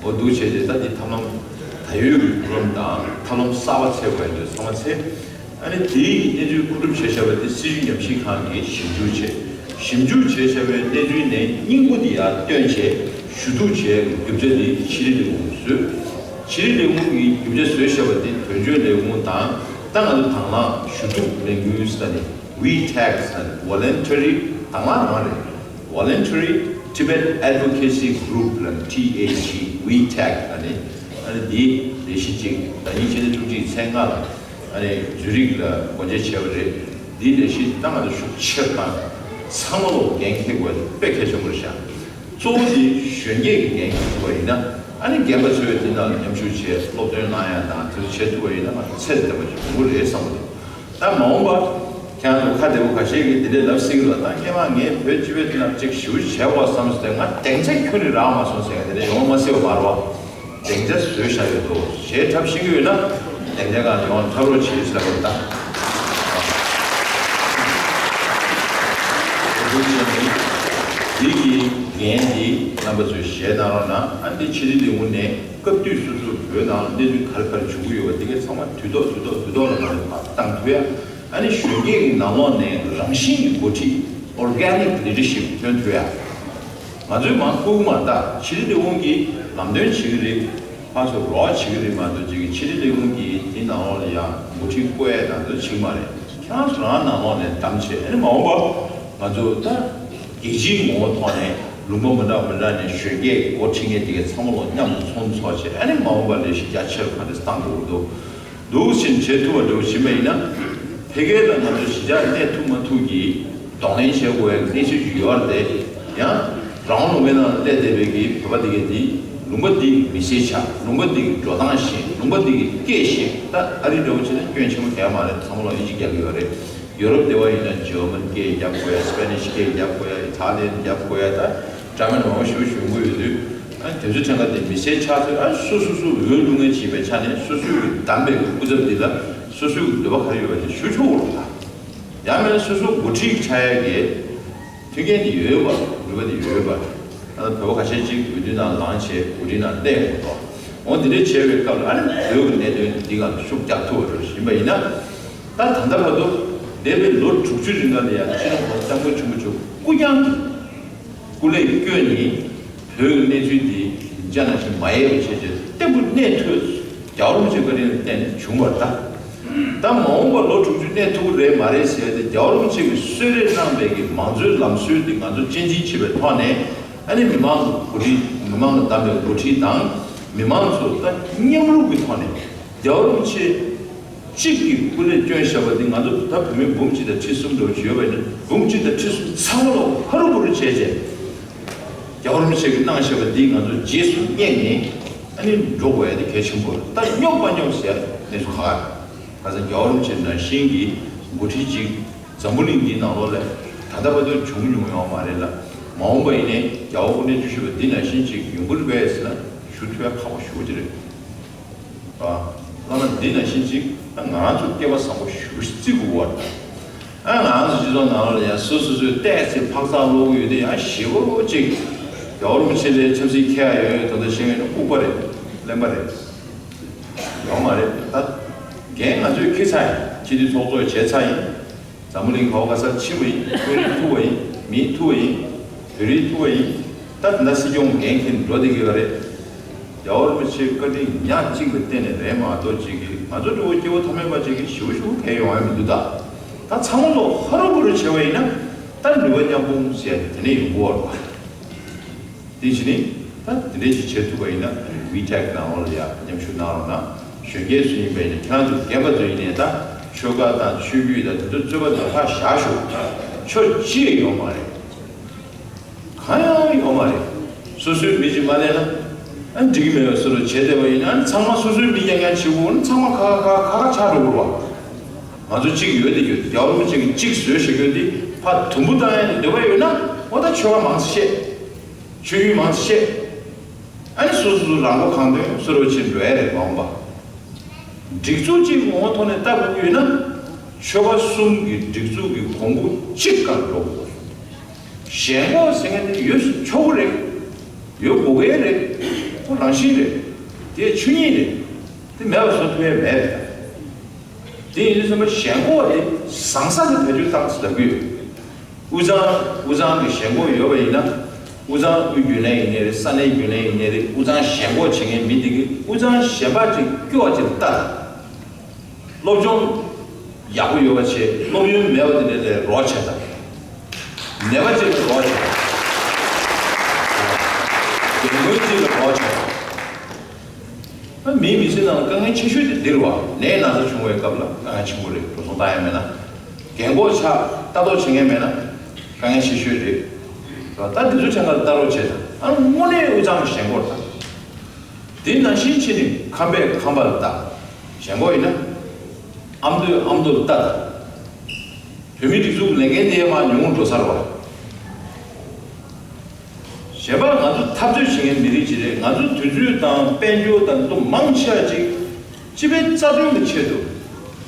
འོ་འདུག་བྱས་ཏེ། ད་འདི་ཐབས་ལམ་ད་ཡོད་ཀྱི་བརྒྱུད་རིམ་དང་ཐབས་ལམ་གསར་པ་འཚོལ་དགོས་ཡ་འདུག་ཚང་མ་འཚོལ། ཨ་ནི་དེའི་གནས་ཚུལ་མཁོ་སྒྲུབ་བྱས་བཞག་པ་དེ་སྲིད་བྱུས་ཉམས་ཞིབ་ཁང་གིས་ཞིབ་འཇུག་བྱས། ཞིབ་འཇུག་བྱས་བཞག་པའི་གནས་ཚུལ་ནས་སྙིང་པོ་དེ་ཡར་བཏོན་བྱས་ཞུ་གཏུག་བྱས་རྒྱུ་ཆ་དེ་ཕྱི་རིགས་ལས་ཁུངས་ལ་བཟོས། ཕྱི་རིགས་ལས་ཁུངས་ཀྱིས་རྒྱུ་ཆ་བཟོས་བཞག་པ་དེ་དོན་གཅོད་ལས་ཁུངས་དང་། ད་ང་ཚོ་དང་བླངས་ཞུ་གཏུག་ལས་འགུལ་ཟེར་ནས། ཝི་ཊེག་ཟེར་ནས་ཝོ་ལན་ཊ་རི་དང་བླངས་རང་རེད། Voluntary Tibet Advocacy Group ལ། ཊི་ཨེ་ཇི་ཝི་ཊེག་ཨ་ནི། ཨ་ནི་འདིའི་ལས་གཞི་གཅིག་ཟླ་ཉིན་ཕྱི་ཟླ་བཅུ་གཅིག་ཚེས་ལྔ་ལ་ཨ་ནི་ཛུ་རིག་ལ་སྒོ་འབྱེད་བྱས་པ་རེད། འདིའི་ལས་གཞི་ད་ང་ཚོ་ཤུགས་ཆེར་བཏང་། ཚང་མ་ལོ་འགན་འཁྱེར་དགོས་དཔེ་གལ་ཆེན་པོ་རེད་ཤག། གཙོ་བོ་དེ་གཞོན་སྐྱེས་ཀྱི་འགན་འཁྱེར་ཐུབ་པ་ཡིན་ན། ཨ་ནི་རྒན་པ་ཚོས་དེ་ནང་ལ་མཉམ་ཞུགས་བྱས་སློབ་སྟོན་གནང་ཡ་དང་དེ་ཚོ་བྱེད་ཐུབ་པ་ཡིན་ན། ང་ཚོ་ཚད་ལྡན་པ་ཞིག་ཡོང་གི་རེད་བསམ་གྱི་འདུག། ད་མ་འོངས་པ་ཁྱེད་རང་ཚོ་ཁ་བདེ་པོ་ཁ་ཤས་ཀྱིས་དེ་འདྲའི་ལབ་སྲིད་ཀྱི་རེད། ད་སྔོན་མ་ངས་བོད་སྤྱི་པའི་དེ་ནང་ཅིག་ཞུ་བྱས་པ་བསམ་སོང་སྟེ། ང་སྡིངས་ཆ་ཁྱོན་ནས་རག་མ་སོང་ཟེར་མཁན་དེ་འདྲ་ཡོང་མ་སྲིད་པ་མ་རེད་བ། སྡིངས་ཆ་བཟོས་བཞག་ཡོད་དོ། གཞས་འཁྲབ་ཤེས་ཀྱི་ཡོད་ན་སྡིངས་ཆ་སྒང་ལ་ཡོང་འཁྲབ་རོགས་བྱེད་ཟེར་བ་ད། འདི་གི་འགན་འདི་རྣམ་པ་ཚོས་བཞེས་གནང་རོགས་གནང་། ཨ་འདི་ཕྱི་དྲིལ་ལས་ཁུངས་ནས་སྐབས་དུས་སོ་སོར་བོད་ནང་གནས་ཚུལ་ག་རེ་ག་རེ་བྱུང་གི་ཡོད་པ་འདི་གའི་ཚང་མ་དུས་ཐོག་དུས་ཐོག་དུས་ཐོག་ལ་ང་ཚོ་ཕར་བཏང་ཐུབ་ཡ། ཨ་ནི་གཞོན་སྐྱེས་ཀྱི་ནང་ལོགས་ནས་རང་བཞིན་གྱི་འགོ་ཁྲིད། Organic Leadership ཐོན་ཐུབ་ཡ། ང་ཚོས་མར་བསྐུལ་མ་ད་ཕྱི་དྲིལ་ལས་ཁུངས་ཀྱིས་ལམ་སྟོན་བྱེད་ཀྱི་རེད། ཕར་ཚུར་རོགས་བྱེད་ཀྱི་རེད་མ་གཏོགས། ཅིག་ཕྱི་དྲིལ་ལས་ཁུངས་ཀྱིས་དེ་ནང་ལོགས་ལ་ཡང་འགོ་ཁྲིད་བསྐོ་ཡ་དང་དེ་ཚོ་བྱེད་ཀྱི་མ་རེད། ཁྱེད་རང་ཚོ་རང་ནང་ལོགས་ནས་གདམ་བྱས། ཨ་ནི་མ་འོངས་པ་ང་ཚོ་ད་རྒྱལ་སྤྱིའི་ངོ་བོ་ཐོག་ནས་ལུང་པ་མི་འདྲ་མི་འདྲ་ནས་གཞོན་སྐྱེས་འགོ་ཁྲིད་མཁན་དེ་གའི་ཚང་མ་ལོ་མཉམ་དུ་ཚོགས་འདུ་ཚོགས་བྱས། ཨ་ནི་མ་འོངས་པ་ལས་གཞི་རྒྱ་ཆེ་རུ་ག་འདྲ་བཏང་དགོས་ཀྱི་འདུག། འདུག་ཕྱིན་བྱེད་ཐུབ་པ་འདྲ་བོ་བྱིན་པ་ཡིན་ན། ཕ་གིར་ལ་ང་ཚོ་གཞིས་ཆགས་གནས་ཐུབ་མ་ཐུབ་ཀྱི་གདོང་ལེན་བྱེད་དགོས་ཡ་གནས་ཚུལ་ཞིག་ཡོད་རེད་དེ། ཡང་རང་དབང་ལུང་པའི་ནང་ལ་སླེབས་བསྡད་པའི་གི་བོད་པ་དེ་གས་དེ་ལུང་པ་འདི་མི་སེར་ཆགས། ལུང་པ་འདི་གི་འགྲོ་སྟངས་ཤེས། ལུང་པ་འདི་གི་སྐད་ཤེས། ད་ཨ་རི་འདྲ་བོ་བྱས་ན་སྐྱོན་ཆེན་པོ་གང་ཡང་མ་རེད། ཚང་མ་ལ་ཨིན་ཇི་རྒྱག་གི་ཡོད་རེད། ཡོ་རོབ་སྡེ་བ་ཡིན་ན་ཇར་མན་སྐད་རྒྱབ་དགོས་ཡ། སི་པེ་ནིཤ་སྐད་རྒྱབ་དགོས་ཡ། ཨི་ཐ་ལི་ཡན་རྒྱབ་དགོས་ཡ། ད་འདྲ་མིན་མང་པོ་ཞེ་པོ་ཞུ་གི་ཡོད་དུས། ཨ་དེ་ཚོའི་ཕྲན་ཁ་དེ་མི་སེར་ཆགས་ཚོད། ཨ་སོ་སོ་སོ་འོས་བླུག་མཁན་ཅིག་ཡིན་པའི་ཆ་ནས་སོ་སོའི་གི་བདམས་པའི་སྐུ་ཚབ་འདི་ལ་སོ་སོའི་གི་འདོད་པ་ག་རེ་ཡོད་པ་དེ་ཞུ་ཆོག་གི་རེད་ད། ཡང་མིན་ན་སོ་སོ་འགོ་ཁྲིད་ཆགས་ཡ་གི་མཐུན་རྐྱེན་དེ་ཡོད་པ། ནུས་པ་དེ་ཡོད་པ། ཨ་བོད་པ་ཁ་ཤས་ཅིག་འོས་བསྡུ་ནང་ལངས་བྱས་འགོ་ཁྲིད་ནང་སླེབས་ཡོང་གི་འདུག། འོ་དེ་འདྲའི་བྱས་པའི་སྐབས་ལ་ཨ་ནི་བོད་ཀྱི་གནད་དོན་འདི་སྒང་ལ་ཤུགས་རྒྱག་ཐུབ་པ་འདྲ་ཞིག་ཡིན་པ་ཡིན་ན། ད་ད་ལྟ་བར་དུ་འདས་པའི་ལོ་དྲུག་ཅུ་རིང་ལ་ཡང་སྤྱི་ནོར་༸གོང་ས་༸སྐྱབས་མགོན་ཆེན་པོ་མཆོག་སྐུ་རྐྱང་གི་སྐུ་ལས་བསྐྱོན་ནས་བོད་ཀྱི་གནས་ཚུལ་འདི་འཇའ་ནང་བཞིན་མ་ཡལ་བ་བྱས་བྱས་བརྟན་པོ་གནས་ཐུབ། རྒྱལ་བ་རིན་པོ་ཆེའི་བཀའ་དྲིན་ལ་བརྟེན་ནས་བྱུང་བ་རེད་ད། ད་མ་འོངས་པ་ལོ་དྲུག་ཅུ་གནས་ཐུབ་ཀྱི་རེད་མ་རེད་ཟེར་ཏེ། རྒྱལ་བ་རིན་པོ་ཆེ་གིས་གསོལ་རས་གནང་བའི་གི་མང་གཙོའི་ལམ་སྲོལ་འདི་ང་ཚོ་གཅེས་འཛིན་བྱེད་པའི་ཐོག་ནས། ཨ་ནི་མི་མང་གི་འགོ་ཁྲིད། མི་མང་གིས་བདམས་པའི་འགོ་ཁྲིད་དང་མི་མང་ཚོ་ད་མཉམ་རུབ་ཀྱི་ཐོག་ནས་རྒྱལ་བ་རིན་པོ་ཆེ་གཅིག་གིས་སྐུ་ལས་བསྐྱོན་བཞག་པ་འདི། ང་ཚོ་ད་བོད་མི་འབུམ་གཅིག་དང་ཁྲི་གསུམ་འདྲ་བོ་ཅིག་ཡོད་པ་ཡིན་ན། འབུམ་གཅིག་དང་ཁྲི་གསུམ་ཚང་མ་ལོག་ཧ་རུ་བུ་རུ་བྱས་བྱས། རྒྱལ་བ་རིན་པོ་ཆེ་གིས་གནང་བཞག་པ་འདི་ང་ཚོ་རྗེས་སུ་སྙེག་ནས་ཨ་ནི་འགྲོ་དགོས་ཡ་དེ་གལ་ཆེན་པོ་རེད། ད་རྙོག་པ་རྙོག་ཟེར་ཡ་གནས་ཚུལ་ཁག་ཁག་རེད། ཁ་སང་རྒྱལ་བ་རིན་པོ་ཆེ་ནང་བཞིན་གྱི་འགོ་ཁྲིད་ཅིག་འཛམ་བུ་གླིང་འདིའི་ནང་ལོགས་ལ་ད་ལྟ་བར་དུ་བྱུང་མྱོང་ཡོད་མ་རེད་ལ། མ་འོངས་པ་ཡིན་ནའི་རྒྱལ་བ་སྐུ་ཕྲེང་བཅུ་བཞི་པ་འདི་ནང་བཞིན་ཅིག་ཡོང་གི་རེད་པས་ཟེར་ན་ཞུ་ཐུབ་ཡ་ཁག་པོ་ཞེ་པོ་ཅིག་རེད། ཨ། བླ་མ་འདི་ནང་བཞིན་ཅིག་ཨ་ང་རང་ཚོ་སྐལ་བ་བཟང་པོ་ཞེ་པོ་ཅིག་བརྩི་དགོས་པ་རེད། ཨ་ང་རང་ཚོ་སྤྱི་ཚོགས་ནང་ལ་ཡང་སོ་སོ་སོའི་ཏོག་ཙམ་འཕག་འཚག་ཀློག་གི་ཡོད་དུས་ཡང་ཞེ་པོ་ཅིག་རྒྱལ་བ་རིན་པོ་ཆེ་ལ་འཆམ་སེམས་འཁྱེར་ཡ་ཡོད་ཡོད་ད་ལྟ་བཤད་མཁན་ལྐུགས་པ་རེད། གླེན་པ་རེད། ཡོད་མ་རེད་ད། འགན་ང་ཚོས་འཁྱེར་ཚར་ཡིན། སྤྱི་འཐུས་ཚོགས་གཙོ་བྱས་ཚར་ཡིན། འཛམ་བུ་གླིང་ག་བ་ག་སར་ཕྱིན་པ་ཡིན། ཀུན་རིག་ཐུབ་པ་ཡིན། མིའི་ཐུབ་པ་ཡིན། བོད་རིགས་ཐུབ་པ་ཡིན། ད་ད་ལྟ་སྲིད་སྐྱོང་འགན་འཁྱེར་འགྲོ་བསྡད་ཀྱི་ཡོད་རེད། རྒྱལ་བ་རིན་པོ་ཆེའི་བཀའ་དྲིན་ཉག་གཅིག་ལ་བརྟེན་ནས་རེད་མ་གཏོགས་ཅིག་གིས་ང་ཚོ་འདྲ་བོ་སྐྱེ་བོ་ཐ་མལ་པ་ཅིག་གིས་ཞེ་པོ་ཞེ་པོ་གལ་ཡོང་ཡ་མི་འདུག་ད། ད་ཚང་མ་ལོག་ཧ་རུ་བུ་རུ་བྱས་པ་ཡིན་ན་ད་ནུས་པ་མཉམ་སྤུངས་ཟེར་ཡ་དེ་དེ་ནས་ཡོང་གི་ཡོད་རེད་པ། དེ་བཞིན་ནི་ད་དེ་འདྲའི་ཞིག་བྱེད་ཐུབ་པ་ཡིན་ན་ཝི་ཊེག་ནང་ལོགས་ལ་ཡ་མཉམ་ཞུགས་གནང་རོགས་གནང་། གཞོན་སྐྱེས་ཚོ་ཡིན་པ་ཡིན་ན་ཁྱེད་རང་ཚོ་རྒན་པ་ཚོ་ཡིན་ནའི་ད་ཆོལ་ཁ་དང་ཆོས་བརྒྱུད་དང་དེ་ཚོ་རྩོད་པ་དེ་ཕར་བཞག་ཤོག་ཕྱོགས་གཅིག་ཡོད་མ་རེད། གང་ཡང་ཡོད་མ་རེད། སོ་སོའི་མི་གཅིག་མ་གནས་ན་ཨ་འགྲིག་གི་མེད་པའི་བཟོ་འདྲ་བྱས་བསྡད་པ་ཡིན་ན་ཨ་ཚང་མ་སོ་སོའི་མི་རྐྱང་རྐྱང་བྱེད་དགོས་ན་ཚང་མ་ཁ་ཁ་ཁ་ཁ་ཆགས་འགྲོ་གི་རེད་པ། ང་ཚོ་གཅིག་ཡོད་དེ་ཡོད། རྒྱལ་བ་རིན་པོ་ཆེ་གིས་གཅིག་བཟོས་བཞག་ཡོད་དེ་ཕར་དུམ་བུ་བཏང་ཡ་འདོད་པ་ཡོད་ན་འོ་ད་ཆོལ་ཁ་མང་ཙམ་བཤད། ཆོས་བརྒྱུད་མང་ཙམ་བཤད། ཨ་ནི་སོ་སོ་སོ་རང་མགོ་གང་ཐོན་སོ་རོ་ཕྱིར་འགྲོ་ཡ་རེད་མ་འོངས་པ། སྒྲིག་འཛུགས་གཅིག་ངོ་བོ་ཐོག་ནས་ལྟ་དགོས་ཀྱི་ཡོད་ན། ཆོལ་ཁ་གསུམ་གྱི་སྒྲིག་འཛུགས་ཀྱི་གོང་བུ་གཅིག་སྒང་འགྲོ་དགོས། ཞེན་ཁོག་ཟེར་མཁན་དེ་ཡོད་ཆོག་གི་རེད། ཡོད་དགོས་ཀྱི་རེད། ཁོ་རང་བཞིན་རེད། དེ་ཆོས་ཉིད་རེད། དེ་མེད་པ་བཟོ་ཐུབ་ཡ་མེད་རེད། དེ་ཡིན་དུས་ཙམ་པ་ཞེན་ཁོག་དེ་བཟང་ས་དེ་བེད་སྤྱོད་བཏང་ཟེར་ལབ་ཀྱི་ཡོད། དབུས་གཙང་དབུས་གཙང་གི་ཞེན་ཁོག་ཡོད་པ་ཡིན་ན། དབུས་གཙང་དབུས་རྒྱུན་ལས་ཡིན་ནའི་རེད། ས་གནས་རྒྱུན་ལས་ཡིན་ནའི་རེད། དབུས་གཙང་ཞེན་ཁོག་བྱེད་མཁན་མི་དེ་གིས་དབུས་གཙང་གཞན་པ་ཅིག་སྐྱོ་བ་ཅིག་ལ་ལྟ་དང་། སློབ་སྦྱོང་ཡག་པོ་ཡོད་པ་བྱེད། སློབ་ཡོན་མེད་པ་དེ་འདྲ་ལ་རོགས་བྱེད་དང་། ནད་པ་ཅིག་ལ་རོགས་བྱེད་དང་། རྒན་རྒོན་ཅིག་ལ་རོགས་བྱེད་དང་། ཨ་མིའི་མི་ཚེ་ནང་དཀའ་ངལ་ཆེ་ཤོས་དེ་འདི་རེད་བ། ནད་ན་ཚ་བྱུང་བའི་སྐབས་ལ་དཀའ་ངལ་ཆེན་པོ་རེད། འགྲོ་སོང་བཏང་ཡ་མེད་ན། རྒན་གོག་ཆགས་ལྟ་རྟོག་བྱེད་མཁན་མེད་ན་དཀའ་ངལ་ཆེ་ཤོས་རེད། ད་འདི་ཚོའི་ཕྲན་ཁ་ལ་ལྟ་རོགས་བྱེད་དང་། ཨ་དངོས་གནས་དབུས་གཙང་གི་ཞེན་ཁོག་དང་། དེ་ནང་བཞིན་བྱས་ནས་ཁམས་པས་ཁམས་པ་ལ་ལྟ། ཞེན་ཁོག་ཡིན་ན། ཨ་མདོས་ཨ་མདོ་ལ་ལྟ་དང་། བོད་མིའི་སྒྲིག་འཛུགས་ལས་འགན་དེ་མར་ཉུང་ངུ་འགྲོ་ཚར་བ། གཞན་པ་ང་ཚོ་འཐབ་རྩོད་བྱེད་མཁན་མི་རིགས་ཅིག་རེད། ང་ཚོ་དུས་ཚོད་དང་དཔལ་འབྱོར་དང་དེ་ཚོ་མང་ཆེ་བ་ཅིག་སྤྱི་པའི་རྩ་དོན་གྱི་ཆེད་དུ།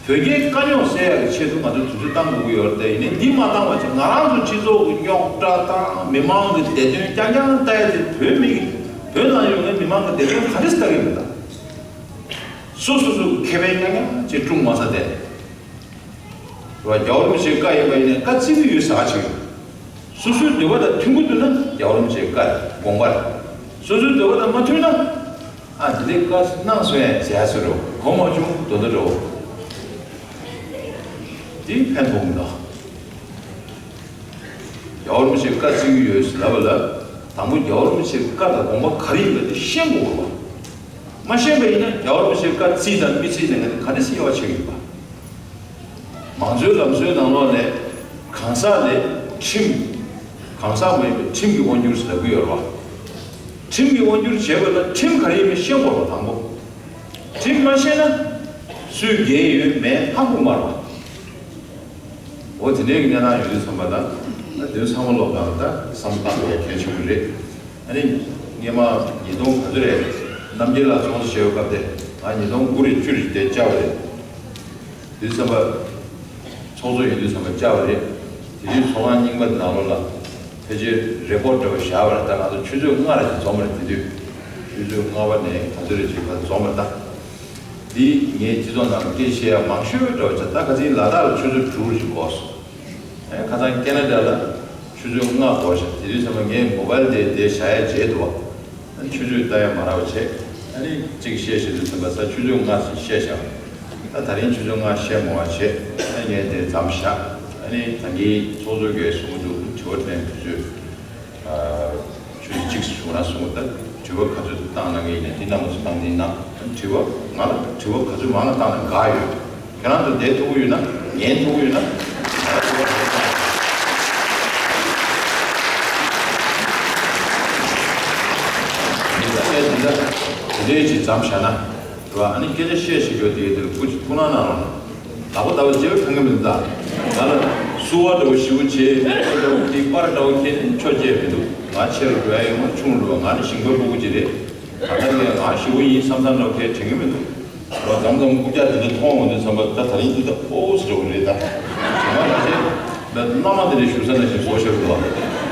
བོད་རྒྱའི་དཀའ་རྙོག་སེལ་ཡག་གི་ཆེད་དུ་ང་ཚོ་དུས་ཚོད་བཏང་དགོས་ཀྱི་ཡོད་རེད་དེ། ཡིན་ནའི་འདི་མ་བཏང་བ་བྱས་ང་རང་ཚོ་སྤྱི་ཚོགས་ཀྱི་རྙོག་དྲ་དང་མི་མང་གི་བདེ་དོན་རྐྱང་རྐྱང་ལྟ་ཡ་དེ། བོད་མི་གི་བོད་ནང་ཡོད་མཁན་མི་མང་གི་བདེ་དོན་ག་འདྲ་སེ་ལྟ་གི་ཡོད་མེད་དང་། སོ་སོ་སོ་གི་ཁེ་ཕན་རྐྱང་རྐྱང་ཅིག་སྲུང་མ་ཚར་དེ། རྒྱལ་བ་རིན་པོ་ཆེའི་བཀའ་ཡིན་པ་ཡིན་ནའི་བཀའ་བརྩི་གི་ཡོད་ཟེར་བ་ཅིག་ཡོད། སོ་སོའི་འདོད་པ་དང་མཐུན་གྱི་འདུག་ན་རྒྱལ་བ་རིན་པོ་ཆེའི་བཀའ་དགོངས་པ་རེད། སོ་སོའི་འདོད་པ་དང་མ་མཐུན་ན། ཨ་དེ་འདྲའི་བཀའ་གནང་སོང་ཡ་ཟེར་ཡ་ཟེར་རོ། གོ་མ་བྱུང་དོ་དོ་འགྲོ། དེ་ཕན་ཐོགས་མི་འདུག། རྒྱལ་བ་རིན་པོ་ཆེས་བཀའ་བརྩི་གི་ཡོད་ཟེར་ལབ་པ་ལ། དང་པོ་རྒྱལ་བ་རིན་པོ་ཆེའི་བཀའ་དང་དགོངས་པ་ག་རེ་ཡིན་པ་དེ་ཤེས་དགོས་པ། མ་ཤེས་པ་ཡིན་ན་རྒྱལ་བ་རིན་པོ་ཆེའི་བཀའ་བརྩི་དང་མི་བརྩི་ནས་ང་ཚོ་ག་འདྲ་སེ་དབྱེ་བ་ཕྱེ་གི་ཡོད་པ། མང་གཙོའི་ལམ་སྲོལ་ནང་ལོགས་ནས་གང་ཟག་ལས་ཁྲིམས། གང་ཟག་མ་ཡིན་པའི་ཁྲིམས་ཀྱི་དབང་སྒྱུར་ཟེར་གྱི་ཡོད་རེད་བ། ཁྲིམས་ཀྱི་དབང་སྒྱུར་བྱེད་པ་ལ་ཁྲིམས་ག་རེ་ཡིན་མིན་ཤེས་དགོས་པ་དང་པོ། ཁྲིམས་མ་ཤེས་ན་སུས་འགལ་ཡོད་མེད་ཧ་གོ་མ་རེད་བ། འོ་དེ་འདྲའི་གནས་སྟངས་ཡོད་དུས་ཙམ་པ་ད། ད་དུས་ཚང་མ་ལོག་གང་ད་བསམ་བློ་བཏང་དགོས་པ་གལ་ཆེན་པོ་རེད། ཨ་ནི་སྔས་མ་ཉིས་སྟོང་ག་ཚོད་རེད། རྣམ་རྒྱལ་ལགས་ཚོགས་གཙོ་བྱས་པའི་སྐབས་དེ་ང་ཉིས་སྟོང་དགུ་རེད་བཅུ་རེད་དེ་བཅར་བ་རེད། དུས་ཙམ་པ། ཚོགས་གཙོ་ཡིན་དུས་ཙམ་པ་བཅར་བ་རེད། དེ་དུས་ཚོགས་ཁང་རྙིང་པ་དེ་ནང་ལོགས་ལ་ཕལ་ཆེར་རེ་ཀོ་ཌི་འདྲ་བ་བཞག་པ་རེད། ད་ང་ཚོ་ཆུ་ཚོད་ལྔ་རེ་ཞིག་འཛོམས་པ་རེད་དེ་དུས། ཆུ་ཚོད་ལྔ་པ་ནས་ག་ཚོད་རེ་ཞིག་བར་འཛོམས་པ་རེད་ད། འདི་ངས་སྤྱི་ཚོགས་ནང་ལ་སྐད་ཆ་བཤད་ཡ་མང་ཤོས་འདྲ་བ་བྱས། ད་ཁ་སང་ལ་དྭགས་ལ་ཆུ་ཚོད་དྲུག་རེ་ཞིག་འགོར་སོང་། ཨེ་ཁ་སང་ཁེ་ན་ཌ་ལ་ཆུ་ཚོད་ལྔ་འགོར་ཤག་དེ་དུས་ཙམ་པ་ངས་མོ་བལ་དེ་དེ་བཞག་ཡ་བརྗེད་འདུག་བ། ཨ་ནི་ཆུ་ཚོད་ལྟ་ཡ་མ་རག་པ་བྱས། ཨ་ནི་གཅིག་བཤད་བཤད་དུས་ཙམ་པ་ས་ཆུ་ཚོད་ལྔ་ཞིག་བཤད་བཞག་ད་ད་རིང་ཆུ་ཚོད་ལྔ་བཤད་མ་བ་བྱས། ཨ་ངས་དེ་མཚམས་བཞག་ཨ་ནི་ད་གིན་ཚོགས་གཙོ་གིས་གསུང་གི་འདུག་དྲི་བ་དྲན་དུས་ཚོད། ཨ་ཆུ་ཚོད་གཅིག་སུ་བྱུང་ན་གསུང་གི། ད་དྲི་བ་ག་ཚོད་བཏང་གནང་གི་ཡིན་ན་དེ་རྣམ་པ་ཚོ་བཏང་དེ་ཡིན་ན། དྲི་བ་ང་ལ་དྲི་བ་ག་ཚོད་མང་ལ་བཏང་ན་དགའ་ཡོད། ཁྱེད་རང་ཚོ་བསྡད་ཐུབ་ཀྱི་ཡོད་ན། ཉན་ཐུབ་ཀྱི་ཡོད་ན། དེ་འདྲའི་ཅིག་མཚམས་བཞག་ན། རེད་བ། ཨ་ནི་སྐད་ཆ་བཤད་བཤད་རྒྱུ་དེ་དེར་སྐུ་མཁྱེན་ཐུགས་སྣང་གནང་རོགས་གནང་། ལག་པ་ལྟ་བུ་བརྗེ་བ་གང་གི་མི་འདུག་ད་ང་ལ་བསུ་བ་འདྲ་བོ་ཞེ་པོ་བྱེད། འདྲ་བོ་དེ་པར་འདྲ་བོ་ཁྱེར་ནས་ཆོ་བྱས་མི་འདུག་ང་ཆེ་རུ་འགྲོ་ཡ་ཡོད་མ་ཆུང་རུ་འགྲོ་བ། ང་ནི་ཞིང་པ་ཕྲུ་གུ་ཅིག་རེད། ད་ལྟ་ཡང་ང་ཞེ་པོ་ཡིན་བསམ་བསམ་འདྲ་བོ་ཁྱེར་དྲན་གི་མི་འདུག་ང་མཚམས་མཚམས་རྐུབ་བཀྱག་དེ་འདྲ་མཐོང་འོང་དུས་ཙམ་པ་ད་ད་རིང་འདི་ད་ཨོ་ཟེར་བ་རེད་ད། ང་ལ་ཆེ་ད་མནའ་མ་དེ་འདྲ་བཞུགས་ས་ན་ཞིག་བཟོ་ཤར་འདུག་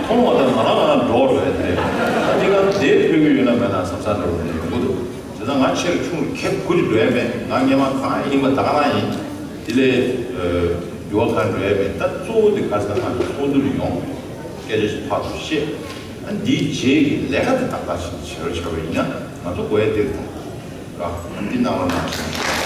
མཐོང་བ་ད་ང་རང་ང་རང་འགྲོ་འགྲོ་ཡ་དེ་རེད། ད་འདི་ག་དེ་ཕུལ་གི་ཡོད་ན་མེད་ན་བསམ་བསམ་འདྲ་བོ་དེ་ཡོང་གི་འདུག་དེ་ད་ང་ཆེར་ཆུང་རུ་ཁེབས་དགུ་ཅིག་འགྲོ་ཡ་མེད། ང་སྔས་མ་གང་ཡིན་པ་ད་ག་རང་ཡིན། དེ་ལས་འགྱུར་བ་གང་འགྲོ་ཡ་མེད། ད་གཙོ་བོ་དེ་ག་ས་གང་དུ་ཚོགས་འདུ་ལ་ཡོང་། སྐད་ཆ་ཞིག་ཕར་ཚུར་བཤད། ཨ་འདིའི་རྗེས་ཀྱི་ལས་ཀ་དེ་ཏག་ཏག་ཞིག་བྱེད་རོགས་བྱས་པ་ཡིན་ན་ང་ཚོ་དགོས་ཡ་དེ་རེད་ད། ར་ཨ་འདི་གནང་རོགས་གནང་།